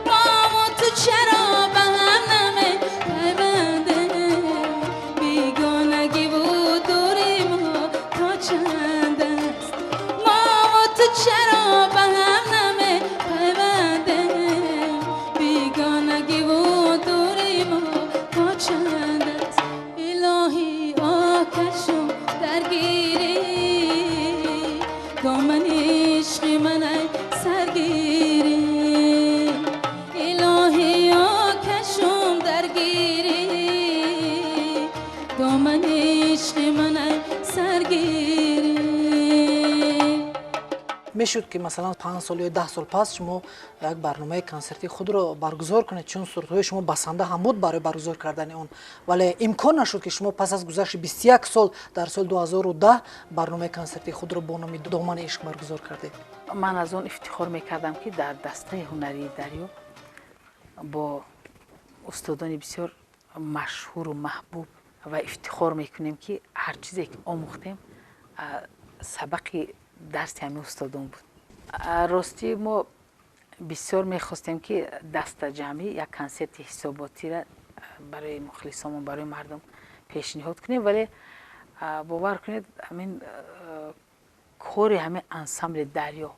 мову ту чаро ба ҳам намепайвандем? Бегонагиву дури мо то чанд аст? Мову ту чаро ба ҳам намепайвандем? Бегонагиву дури мо то чанд аст? Илоҳӣ, окашум даргирӣ домани ишқи манай саргирӣ. Илоҳӣ, окашум даргирӣ домани ишқи манай саргирӣ. Мешуд, ки масалан 5 сол ё 10 сол пас шумо як барномаи консертии худро баргузор кунед, чун сурудҳои шумо басанда ҳам буд барои баргузор кардани он, вале имкон нашуд, ки шумо пас аз гузашти 21 сол дар соли 2010 барномаи консертии худро бо номи «Домани ишқ» баргузор кардед. Ман аз он ифтихор мекардам, ки дар дастаи ҳунарии «Дарё» бо устодони бисёр машҳуру маҳбуб ва ифтихор мекунем, ки ҳар чизе ки омӯхтем, сабақи дарси ҳамин устодон буд. Ростӣ, мо бисёр мехостем, ки дастаҷамъӣ як консерти ҳисоботиро барои мухлисомон, барои мардум пешниҳод кунем, вале бовар кунед, ҳамин кори ҳамин ансамбли «Дарё»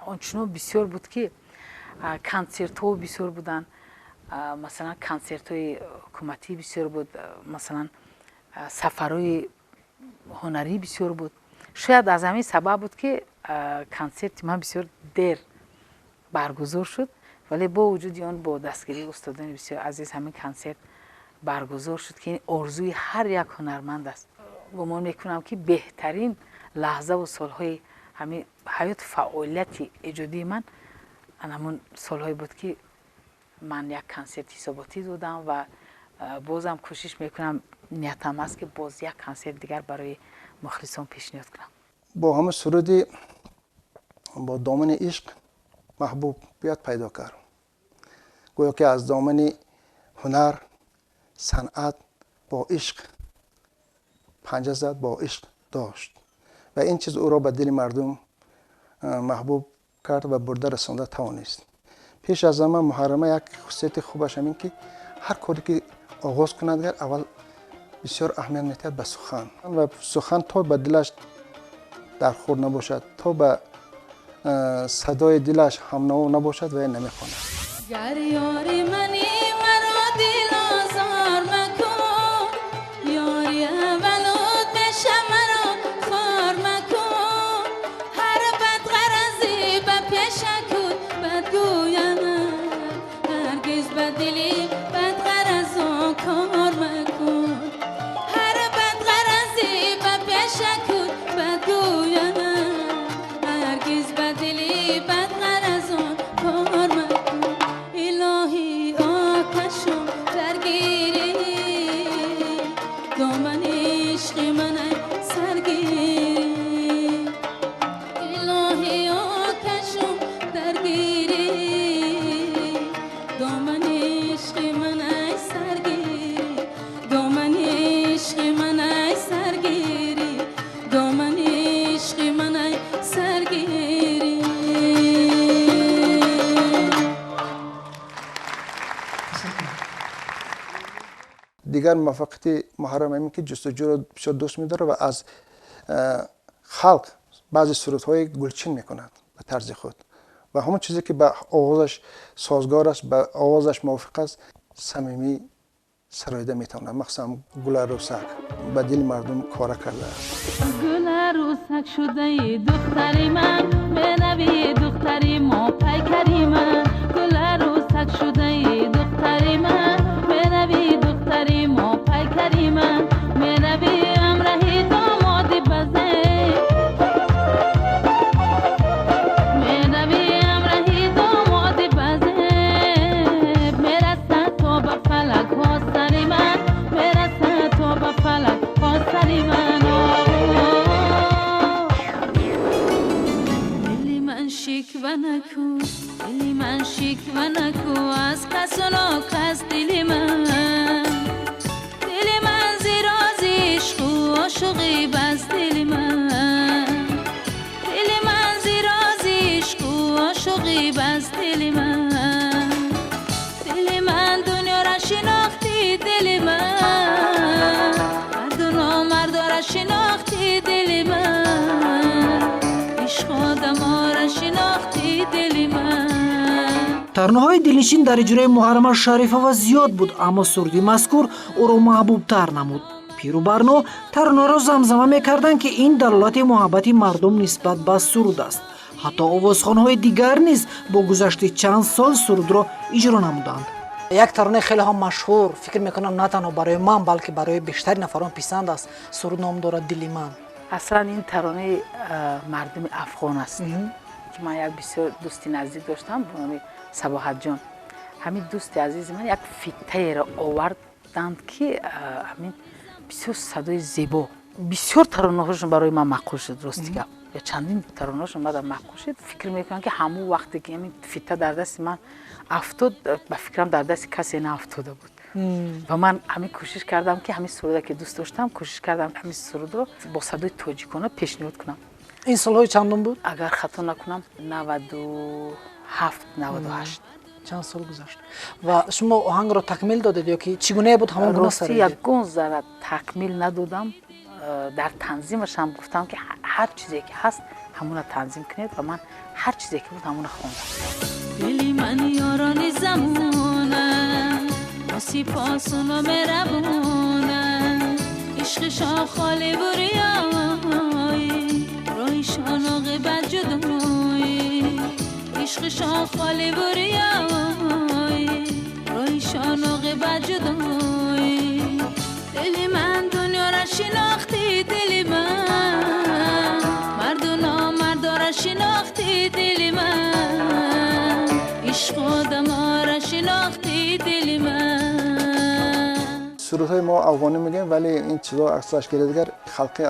ончунон бисёр буд, ки консертҳо бисёр буданд. Масалан, консертҳои ҳукуматӣ бисёр буд, масалан, сафарҳои ҳунарӣ бисёр буд. Шояд аз ҳамин сабаб буд, ки консерти ман бисёр дер баргузор шуд, вале бо вуҷуди он бо дастгирии устодони бисёр азиз ҳамин консерт баргузор шуд, ки ин орзуи ҳар як ҳунарманд аст. Гумон мекунам, ки беҳтарин лаҳзаву солҳои ҳамин ҳаёту фаъолияти эҷодии ман ҳамон солҳое буд, ки ман як консерти ҳисоботӣ додам ва бозам кӯшиш мекунам, ниятам аст, ки боз як консерт дигар барои мухлисон пешниҳод кунам. Бо ҳама суруди бо домани ишқ маҳбубият пайдо кард. Гӯё ки аз домани ҳунар, санъат бо ишқ панҷа зад, бо ишқ дошт ва ин чиз ӯро ба дили мардум маҳбуб кард ва бурда расонда тавонист. Пеш аз ҳама, Муҳаррама як хусусияти хубаш ҳамин, ки ҳар коре ки оғоз кунад, гар аввал бисёр аҳамият медиҳад ба сухан ва сухан то ба дилаш дархӯр набошад, то ба садои дилаш ҳамнаво набошад, вай намехонад. Гар ёри мани, маро дилозор макун, ёри аввалут меша, маро хор макун. Ҳар бадғаразӣ ба пеша кун бадгӯям, ҳаргиз ба дили бадғаразон кор макун. Ҳар бадғаразӣ ба пеша кун бадгӯям, ҳаргиз ба дили бадғаразон кор макун. Илоҳӣ, оташум даргирӣ, домани ишқи манай саргирӣ. Илоҳӣ, оташум даргирӣ, домани ишқи манай саргирӣ, домани ишқи манай саргирӣ, домани ишқи манай саргирӣ. Дигар муваффақияти Муҳаррам ҳамин, ки ҷустуҷӯро бисёр дӯст медорад ва аз халқ баъзе сурудҳои гулчин мекунад ба тарзи худ ва ҳамон чизе ки ба овозаш созгор аст, ба овозаш мувофиқ аст, самимӣ сароида метавонад. Махсусан «Гуларӯсак» ба дили мардум кора кардааст. Гуларӯсак шудаи, духтари ман, меравӣ, духтари мо, пайкари ман. Гуларӯсак шудаи, духтари ман, меравӣ, духтари мо, пайкари ман, меравӣ ҳамраҳи домоди базе, меравӣ ҳамраҳи домоди базе. Мерасад то ба фалак ҳо сари ман, мерасад то ба фалак ҳо сари ман. Дили ман шиква накун, дили ман шиква накун аз касу нокас. Дили ман, дили ман зирози ишқу ошуқӣ бас. Дили ман, дили ман зирози ишқу ошуқӣ бас. Дили ман, дили ман дунёра шинохтӣ, дили ман марду номардора шинохтӣ, дили ман ишқ одамора шинохтӣ, дили ман. Таронаҳои дилнишин дар иҷрои Муҳаррама Шарифова зиёд буд, аммо суруди мазкур ӯро маҳбубтар намуд. Пиру барно таронаро замзама мекарданд, ки ин далолати муҳаббати мардум нисбат ба суруд аст. Ҳатто овозхонҳои дигар низ бо гузашти чанд сол сурудро иҷро намуданд. Як таронаи хеле ҳам машҳур, фикр мекунам, на танҳо барои ман, балки барои бештари нафарон писанд аст. Суруд ном дорад «Дили ман». Аслан ин таронаи мардуми афғон аст, ки ман як бисёр дӯсти наздик доштам бо номи Сабоҳатҷон. Ҳамин дӯсти азизи ман як фиттаеро оварданд, ки ҳамин бисёр садои зебо, бисёр таронаҳошон барои ман маъқул шуд. Рости гап, ё чандин таронаҳошон баъдам маъқул шуд. Фикр мекунам, ки ҳамон вақте ки ҳамин фитта дар дасти ман афтод, ба фикрам, дар дасти касе наафтода буд. Ва ман ҳамин кӯшиш кардам, ки ҳамин суруда ки дӯст доштам, кӯшиш кардам ҳамин сурудро бо садои тоҷикона пешниҳод кунам. Ин солҳои чандум буд? Агар хато накунам, 97, 98. Чанд сол гузашт. Ва шумо оҳангро такмил додед ё ки чӣ гунае буд, ҳамон гуна Рости, сароидед? ягон зарра такмил надодам. Дар танзимашам гуфтам, ки ҳар чизе ки ҳаст, ҳамона танзим кунед, ва ман ҳар чизе ки буд, ҳамона хондам. Дили ман ёрони замона сипосуно мерабона, ишқишон холи буриёи, роҳишон оқибат ҷудоӣ, ишқишон холи буриёи, роҳишон оқибат ҷудоӣ. Дили ман дунёра шинохтӣ, дили ман марду номардора шинохтӣ, дили ман ишқ одамора шинохтӣ, дили ман. Сурудҳои мо афғонӣ мегӯем, вале ин чизо аслаш гире дигар халқи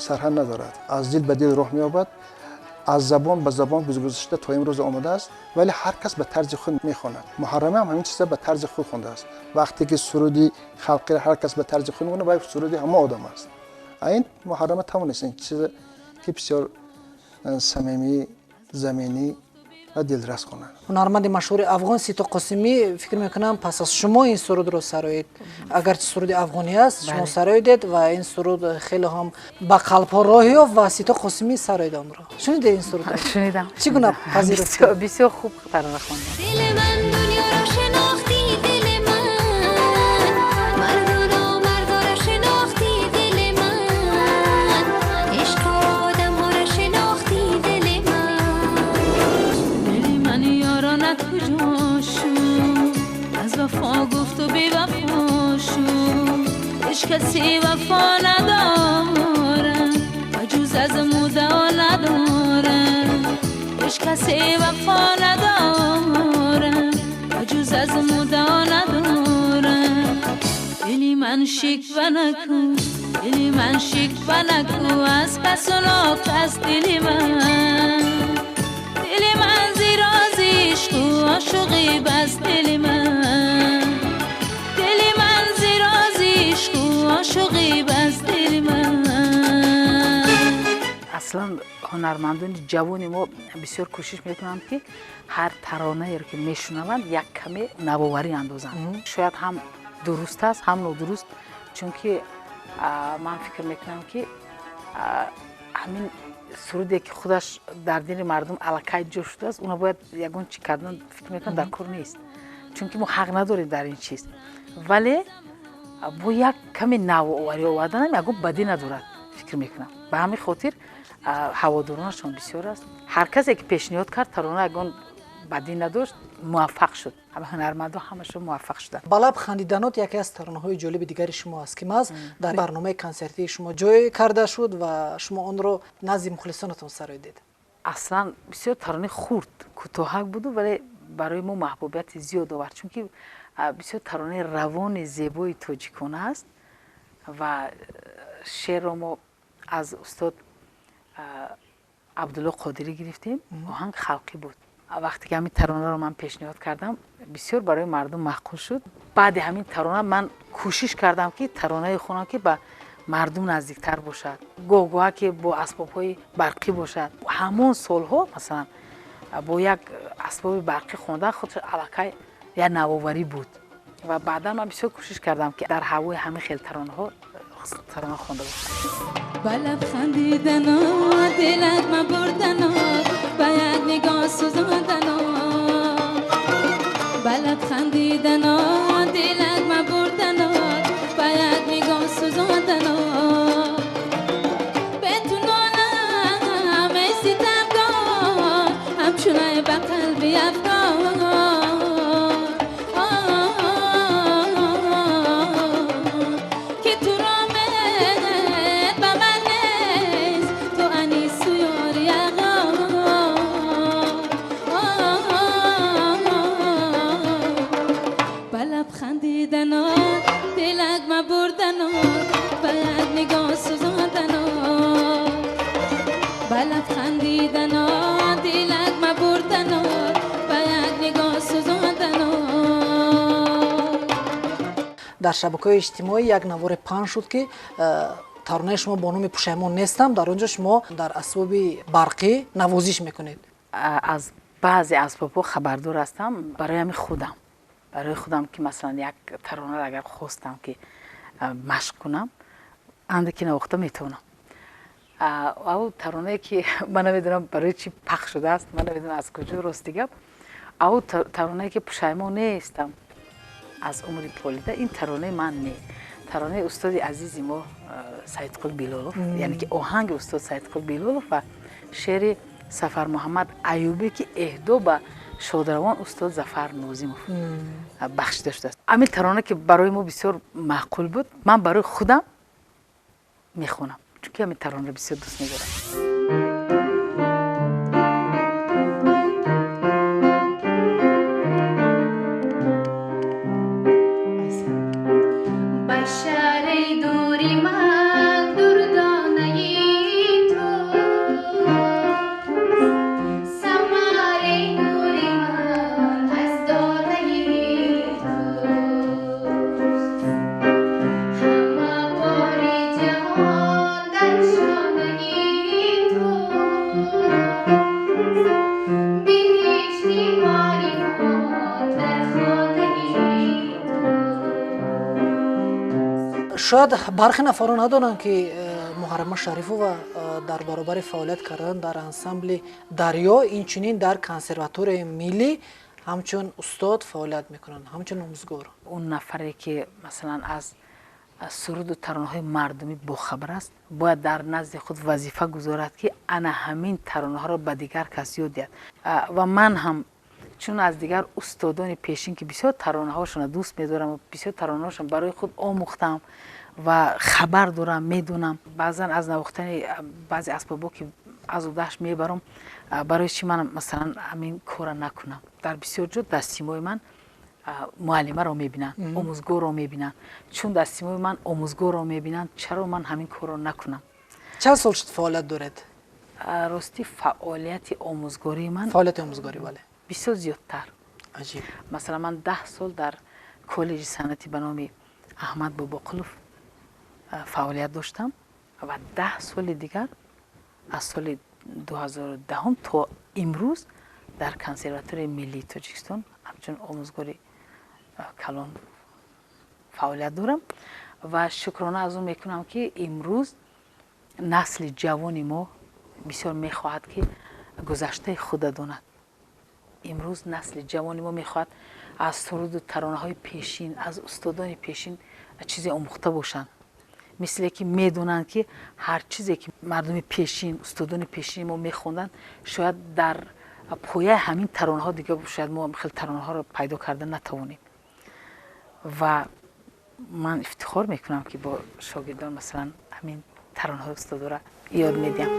сарҳад надорад, аз дил ба дил роҳ меёбад, аз забон ба забон гузашта то имрӯз омадааст, вале ҳар кас ба тарзи худ мехонад. Муҳаррама ҳам ҳамин чиза ба тарзи худ хондааст. Вақте ки суруди халқиро ҳар кас ба тарзи худ мехонад, вай суруди ҳама одам аст. А ин Муҳаррама тавонист ин чизе ки бисёр самимӣ, заминӣ ва дилрас хонад. Ҳунарманди машҳури афғон Сито Қосимӣ, фикр мекунам, пас аз шумо ин сурудро сароид. Агарчи суруди афғонӣ аст, шумо сароидед ва ин суруд хеле ҳам ба қалбҳо роҳ ёфт ва Сито Қосимӣ сароид онро. Шунидед ин сурудро? Шунидам. Чӣ гуна пазируфтед? Бисёр хуб тарона хондам. Дили ман дунёро шинохтӣ, дили ман марду номардора шинохтӣ, дили ман ишқу одамҳоро шинохтӣ, дили ман. Дили ман ёронат куҷо шуд? Аз вафо гуфту бевафо шуд. Ҳеҷ касе вафо надорад ва ҷуз аз муддао надорад, ҳеҷ касе вафо надорад ва ҷуз аз муддао надорад. Дили ман шиква накун, дили ман шиква накун аз касу нокас, дили ман, дили ман зирози ишқу ошиқӣ бас, дили ман, дили ман зирози ишқу ошиқӣ бас, дили ман. Аслан ҳунармандони ҷавони мо бисёр кӯшиш мекунанд, ки ҳар таронаеро ки мешунаванд, як каме навоварӣ андозанд. Шояд ҳам дуруст аст, ҳам нодуруст, чунки ман фикр мекунам, ки ҳамин суруде ки худаш дар дили мардум аллакай ҷо шудааст, уна бояд ягон чӣ кардан, фикр мекунам, дар кор нест, чунки мо ҳақ надорем дар ин чиз. Вале бо як каме навоварӣ оварданам ягон бадӣ надорад, фикр мекунам. Ба ҳамин хотир ҳаводоронашон бисёр аст. Ҳар касе ки пешниҳод кард тарона, ягон бадӣ надошт, муваффақ шуд. Ҳама ҳунармандо ҳамашон муваффақ шуданд. Ба лаб хандиданот яке аз таронаҳои ҷолиби дигари шумо аст, ки маҳз дар барномаи консертии шумо ҷой карда шуд ва шумо онро назди мухлисонатон сароидед. Аслан бисёр таронаи хурд, кӯтоҳак буду, вале барои мо маҳбубияти зиёд овард, чунки бисёр таронаи равони зебои тоҷикона аст. Ва шеърро мо аз устод Абдулло Қодирӣ гирифтем, оҳанг халқӣ буд. Вақте ки ҳамин таронаро ман пешниҳод кардам, бисёр барои мардум маъқул шуд. Баъди ҳамин тарона ман кӯшиш кардам, ки таронае хонам, ки ба мардум наздиктар бошад, гоҳ-гоҳа ки бо асбобҳои барқӣ бошад. Ҳамон солҳо, масалан, бо як асбоби барқӣ хондан худш аллакай як навоварӣ буд. Ва баъдан ман бисёр кӯшиш кардам, ки дар ҳавои ҳамин хел таронаҳо тарона хонда бошам. Ба лаб хандидано, дилат мабурдано, ба як нигоҳ сӯзондано, ба лаб хандидано, дилат мабурдано, ба як нигоҳ сӯзондано. Бе ту нолам, эй ситамгор, ҳамчунай ба қалби афгор ки туро мед ба ман. Дар шабакаҳои иҷтимоӣ як наворе паҳн шуд, ки таронаи шумо бо номи «Пушаймон нестам», дар он ҷо шумо дар асбоби барқӣ навозиш мекунед. Аз баъзе асбобҳо хабардор ҳастам барои ҳамин худам, барои худам ки масалан як таронаро агар хостам ки машқ кунам, андаки навохта метавонам. Ав таронае ки ман намедонам барои чӣ пахш шудааст, ман намедонам аз куҷо, рости гап, ав таронае ки «Пушаймон нестам аз умри полида», ин таронаи ман не, таронаи устоди азизи мо Саидқул Билолов, яъне ки оҳанги устод Саидқул Билолов ва шеъри Сафармуҳаммад Аюбӣ, ки эҳдо ба шодравон устод Зафар Нозимов бахшида шудааст. Ҳамин тарона ки барои мо бисёр маъқул буд, ман барои худам мехонам, чунки ҳамин таронаро бисёр дӯст медорам. Шояд бархе нафарон надонанд, ки Муҳаррама Шарифова дар баробари фаъолият кардан дар ансамбли «Дарё», инчунин дар Консерваторияи миллӣ ҳамчун устод фаъолият мекунанд, ҳамчун омӯзгор. Он нафаре ки масалан аз суруду таронаҳои мардумӣ бохабар аст, бояд дар назди худ вазифа гузорад, ки ана ҳамин таронаҳоро ба дигар кас ёд диҳад. Ва ман ҳам чун аз дигар устодони пешин, ки бисёр таронаҳошонро дӯст медорам ва бисёр таронаҳошон барои худ омӯхтам ва хабар дорам, медонам, баъзан аз навохтани баъзе асбобҳо ки аз удааш мебарам, барои чӣ ман масалан ҳамин корро накунам? Дар бисёр ҷо дар симои ман муаллимаро мебинанд, омӯзгорро мебинанд. Чун дар симои ман омӯзгорро мебинанд, чаро ман ҳамин корро накунам? Чанд сол шуд фаъолият доред? Рости, фаъолияти омӯзгории ман Фаъолияти омӯзгорӣ, бале. Бисёр зиёдтар. Масалан, ман 10 сол дар коллеҷи санъатӣ ба номи Аҳмад Бобоқулов фаъолият доштам ва 10 соли дигар, аз соли 2010-ум то имрӯз, дар Консерваторияи миллии Тоҷикистон ҳамчун омӯзгори калон фаъолият дорам. Ва шукрона аз он мекунам, ки имрӯз насли ҷавони мо бисёр мехоҳад, ки гузаштаи худа донад. Имрӯз насли ҷавони мо мехоҳад аз суруду таронаҳои пешин, аз устодони пешин чизе омӯхта бошанд, мисле ки медонанд, ки ҳар чизе ки мардуми пешин, устодони пешини мо мехонданд, шояд дар пояи ҳамин таронаҳо дига шояд мо хеле таронаҳоро пайдо карда натавонем. Ва ман ифтихор мекунам, ки бо шогирдон масалан ҳамин таронаҳои устодоро ёд медиҳам.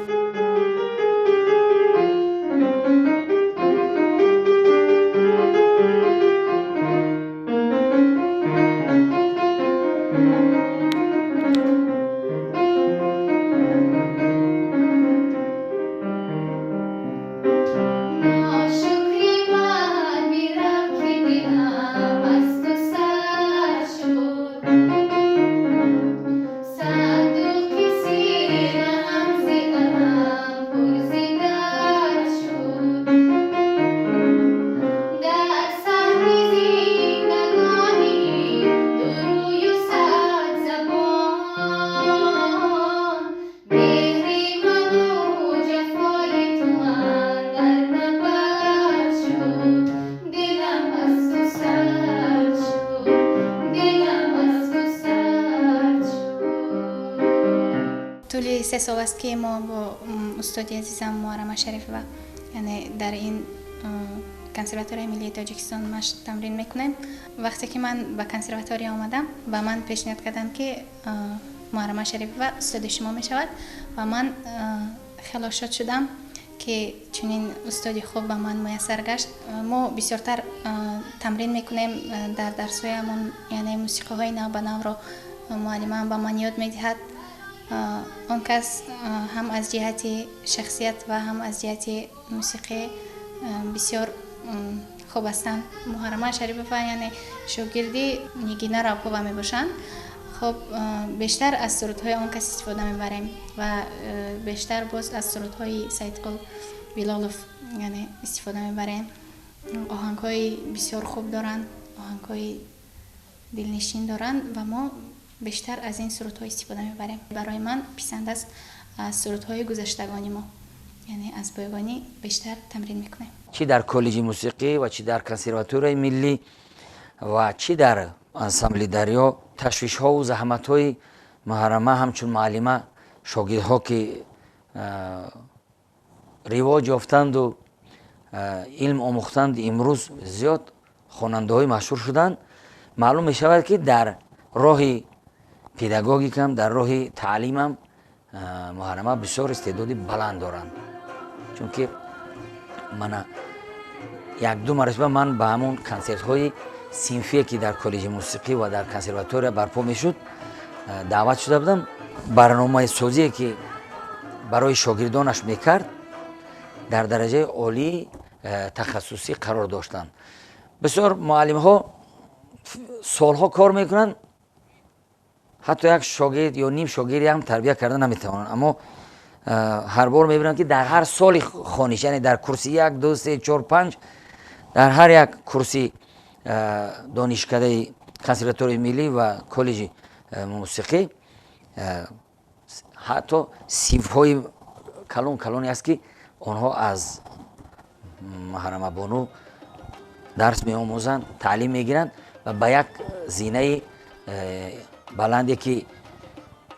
Тӯли 3 сол аст, ки мо бо устоди азизам Муҳаррама Шарифова, яъне дар ин Консерваторияи миллии Тоҷикистон машқ тамрин мекунем. Вақте ки ман ба консерватория омадам, ба ман пешниҳод карданд, ки Муҳаррама Шарифова устоди шумо мешавад, ва ман хело шод шудам, ки чунин устоди хуб ба ман муяссар гашт. Мо бисёртар тамрин мекунем дар дарсҳоямон, яъне мусиқиҳои нав ба навро муаллимаам ба ман ёд медиҳад. Он кас ҳам аз ҷиҳати шахсият ва ҳам аз ҷиҳати мусиқӣ бисёр Хуб ҳастанд. Муҳаррама Шарипова, яъне шогирди Нигина Рабкова мебошанд. Хуб, бештар аз сурудҳои он кас истифода мебарем ва бештар боз аз сурудҳои Саидқул Билолов, яъне истифода мебарем. Оҳангҳои бисёр хуб доранд, оҳангҳои дилнишин доранд ва мо бештар аз ин сурудҳо истифода мебарем. Барои ман писанд аст аз сурудҳои гузаштагони мо, яъне аз бойгонӣ бештар тамрин мекунем. Чӣ дар коллеҷи мусиқӣ ва чӣ дар консерваторияи миллӣ ва чӣ дар ансамбли Дарё, ташвишҳову заҳматҳои Муҳаррама ҳамчун муаллима, шогирдҳо ки ривоҷ ёфтанду илм омӯхтанд, имрӯз зиёд хонандаҳои машҳур шуданд. Маълум мешавад, ки дар роҳи педагогикам, дар роҳи таълимам Муҳаррама бисёр истеъдоди баланд доранд, чунки мана як-ду маротиба ман ба ҳамон консертҳои синфие, ки дар коллеҷи мусиқӣ ва дар консерватория барпо мешуд, даъват шуда будам. Барномаи созие, ки барои шогирдонаш мекард, дар дараҷаи олии тахассусӣ қарор доштанд. Бисёр муаллимҳо солҳо кор мекунанд, ҳатто як шогирд ё ним шогирде ҳам тарбия карда наметавонанд, аммо ҳар бор мебинам, ки дар ҳар соли хониш, яъне дар курси як, ду, се, чор, панҷ, дар ҳар як курси донишкадаи консерваторияи миллӣ ва коллеҷи мусиқӣ ҳатто синфҳои калон калоне аст, ки онҳо аз Муҳаррамабону дарс меомӯзанд, таълим мегиранд ва ба як зинаи баланде, ки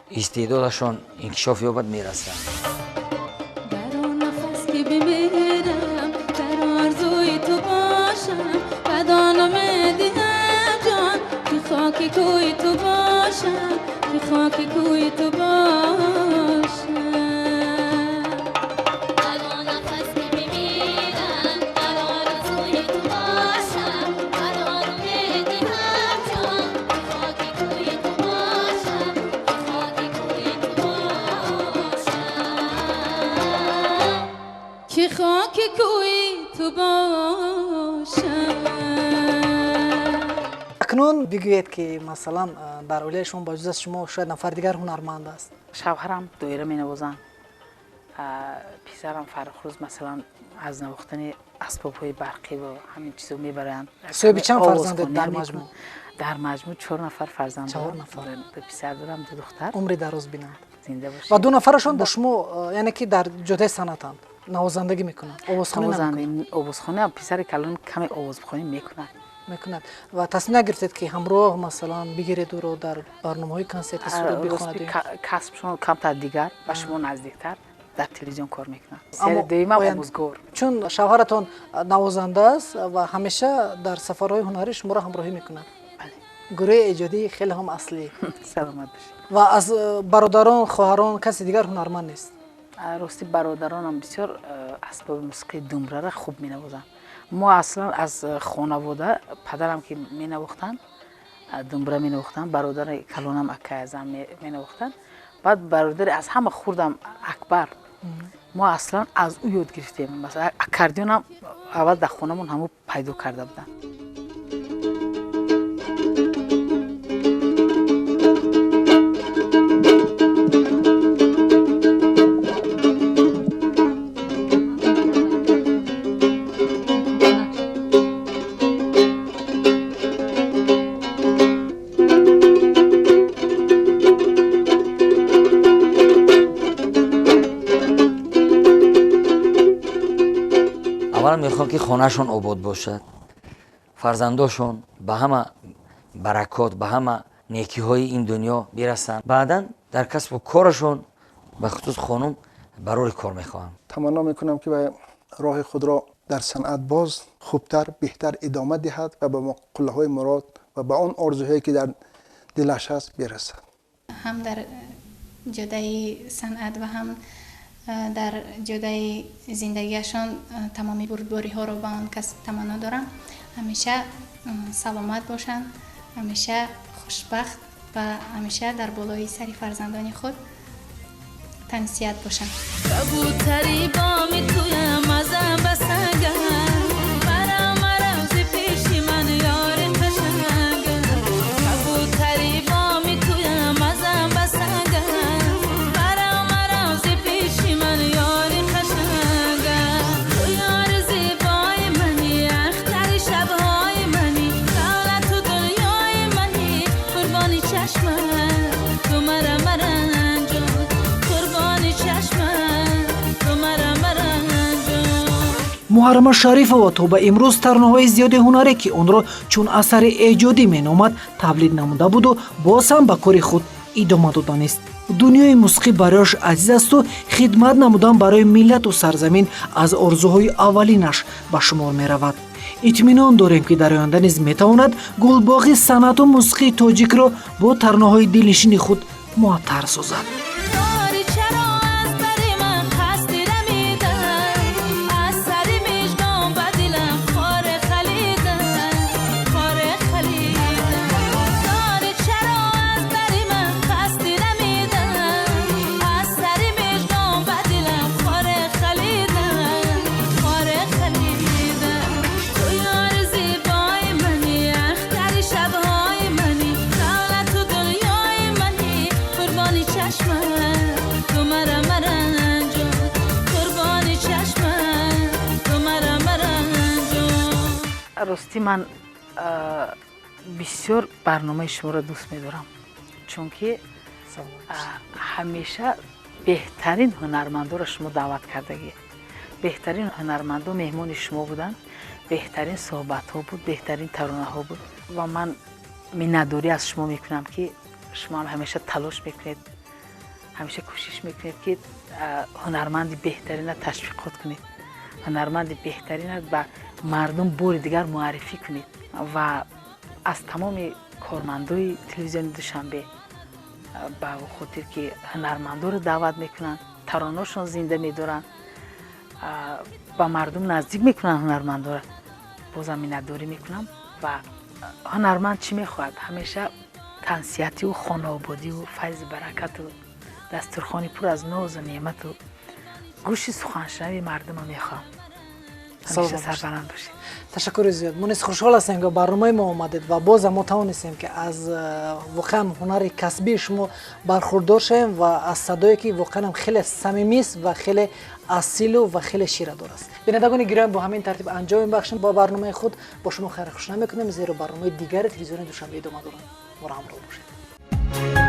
истеъдодашон инкишоф ёбад, мерасанд. Дар он нафас ки бимирам, дар орзуи ту бошам, бадонам медиҳам ҷон, ки хоки кӯи ту бошам, ки хоки кӯи ту бошам. Дар он нафас ки бимирам, дар орзуи ту бошам, бадонам медиҳам ҷон, ки хоки кӯи ту бошам, ки хоки кӯи ту бошам. Ки хоки кӯи ту бошам. Акнун бигӯед, ки масалан, дар оилаи шумо ба ҷуз аз шумо шояд нафари дигар ҳунарманд аст. Шавҳарам доира менавозанд, писарам Фаррухрӯз, масалан, аз навохтани асбобҳои барқӣ ва ҳамин чизо мебаранд. Соҳиби чанд фарзандед дар маҷмӯъ? Дар маҷмӯъ чор нафар фарзанд Чор дорам. нафар. Ду писар дорам, ду духтар. Умри дароз бинанд. Зинда бошед. Ва ду нафарашон бо шумо, яъне ки дар ҷодаи санъатанд, навозандагӣ мекунанд, овозхонӣ намекунанд? Овозхонӣ, писари калон каме овозхонӣ мекунад. Мекунад. Ва тасмим нагирифтед, ки ҳамроҳ, масалан, бигиред ӯро, дар барномаҳои консерти суруд бихонад? Касбшон камтар дигар, ба шумо наздиктар, дар телевизион кор мекунад. Аммо Сери дуюмам омӯзгор. Чун шавҳаратон навозанда аст ва ҳамеша дар сафарҳои ҳунарӣ шуморо ҳамроҳӣ мекунад. Бале. Гурӯҳи эҷодии хеле ҳам аслӣ. Саломат бошед. Ва аз бародарон, хоҳарон каси дигар ҳунарманд нест? Рости, бародаронам бисёр асбоби мусиқии думбрара хуб менавозанд. Мо аслан аз хонавода падарам ки менавохтанд, думбра менавохтанд, бародари калонам акай Азам менавохтанд, баъд бародари аз ҳама хурдам Акбар, мо аслан аз ӯ ёд гирифтем. Масалан, аккордеонам аввал дар хонамон ҳамо пайдо карда буданд. Аввалан мехоҳам, ки хонаашон обод бошад, фарзандошон ба ҳама баракот, ба ҳама некиҳои ин дунё бирасанд, баъдан дар касбу корашон, ба хусус хонум, барори кор мехоҳам. Таманно мекунам, ки ба роҳи худро дар санъат боз хубтар, беҳтар идома диҳад ва ба қуллаҳои мурод ва ба он орзуҳое, ки дар дилаш ҳаст, бирасад. Ҳам дар ҷодаи санъат ва ҳам дар ҷодаи зиндагиашон тамоми бурдбориҳоро ба он кас таманно дорам. Ҳамеша саломат бошанд, ҳамеша хушбахт ва ҳамеша дар болои сари фарзандони худ тансиҳат бошанд. Кабутари боми туям, азам ба сангар, марам, марам. Ту мара маранҷон, қурбони чашмат, ту мара маранҷон. Муҳаррама Шарифова то ба имрӯз таронаҳои зиёди ҳунарӣ, ки онро чун асари эҷодӣ меномад, тавлид намуда буду боз ҳам ба кори худ идома доданист. Дунёи мусиқӣ барояш азиз асту хидмат намудан барои миллату сарзамин аз орзуҳои аввалинаш ба шумор меравад. Итминон дорем, ки дар оянда низ метавонад гулбоғи санъату мусиқии тоҷикро бо таронаҳои дилнишини худ муаттар созад. Дори чаро аз бари ман қасди рамидан, аз сари мижгон ба дилам хоре халидан, хоре халидан. Дори чаро аз бари ман қасди рамидан, аз сари мижгон ба дилам хоре халидан, хоре халидан. Ту ёри зебои мани, ахтари шабҳои мани, давлату дунёи мани, қурбони чашмат, ту мара маранҷон, қурбони чашмат, ту мара маранҷон. Ростӣ, ман бисёр барномаи шуморо дӯст медорам, чунки ҳамеша беҳтарин ҳунармандоро шумо даъват кардагӣ, беҳтарин ҳунармандо меҳмони шумо буданд, беҳтарин суҳбатҳо буд, беҳтарин таронаҳо буд. Ва ман миннатдорӣ аз шумо мекунам, ки шумо ҳам ҳамеша талош мекунед, ҳамеша кӯшиш мекунед, ки ҳунарманди беҳтарина ташвиқот кунед, ҳунарманди беҳтарина ба мардум бори дигар муаррифӣ кунед. Ва аз тамоми кормандои телевизиони Душанбе ба хотир, ки ҳунармандоро даъват мекунанд, тароношон зинда медоранд, ба мардум наздик мекунанд ҳунармандоро, бозам миннатдорӣ мекунам. Ва ҳунарманд чӣ мехоҳад? Ҳамеша тансиҳатию хонаободию файзи баракату дастурхони пур аз нозу неъмату гӯши суханшунави мардума мехоҳам. Ҳамеша сарбаланд бошед. Ташаккури зиёд. Мо низ хушҳол ҳастем, ки барномаи мо омадед ва бозам мо тавонистем, ки аз воқеан ҳунари касбии шумо бархурдор шавем ва аз садое, ки воқеан хеле самимист ва хеле асилу ва хеле ширадор аст. Бинандагони гиромӣ, бо ҳамин тартиб анҷом мебахшем бо барномаи худ. Бо шумо хайрхуш намекунем, зеро барномаи дигари телевизиони Душанбе идома доранд. Моро ҳамроҳ бошед.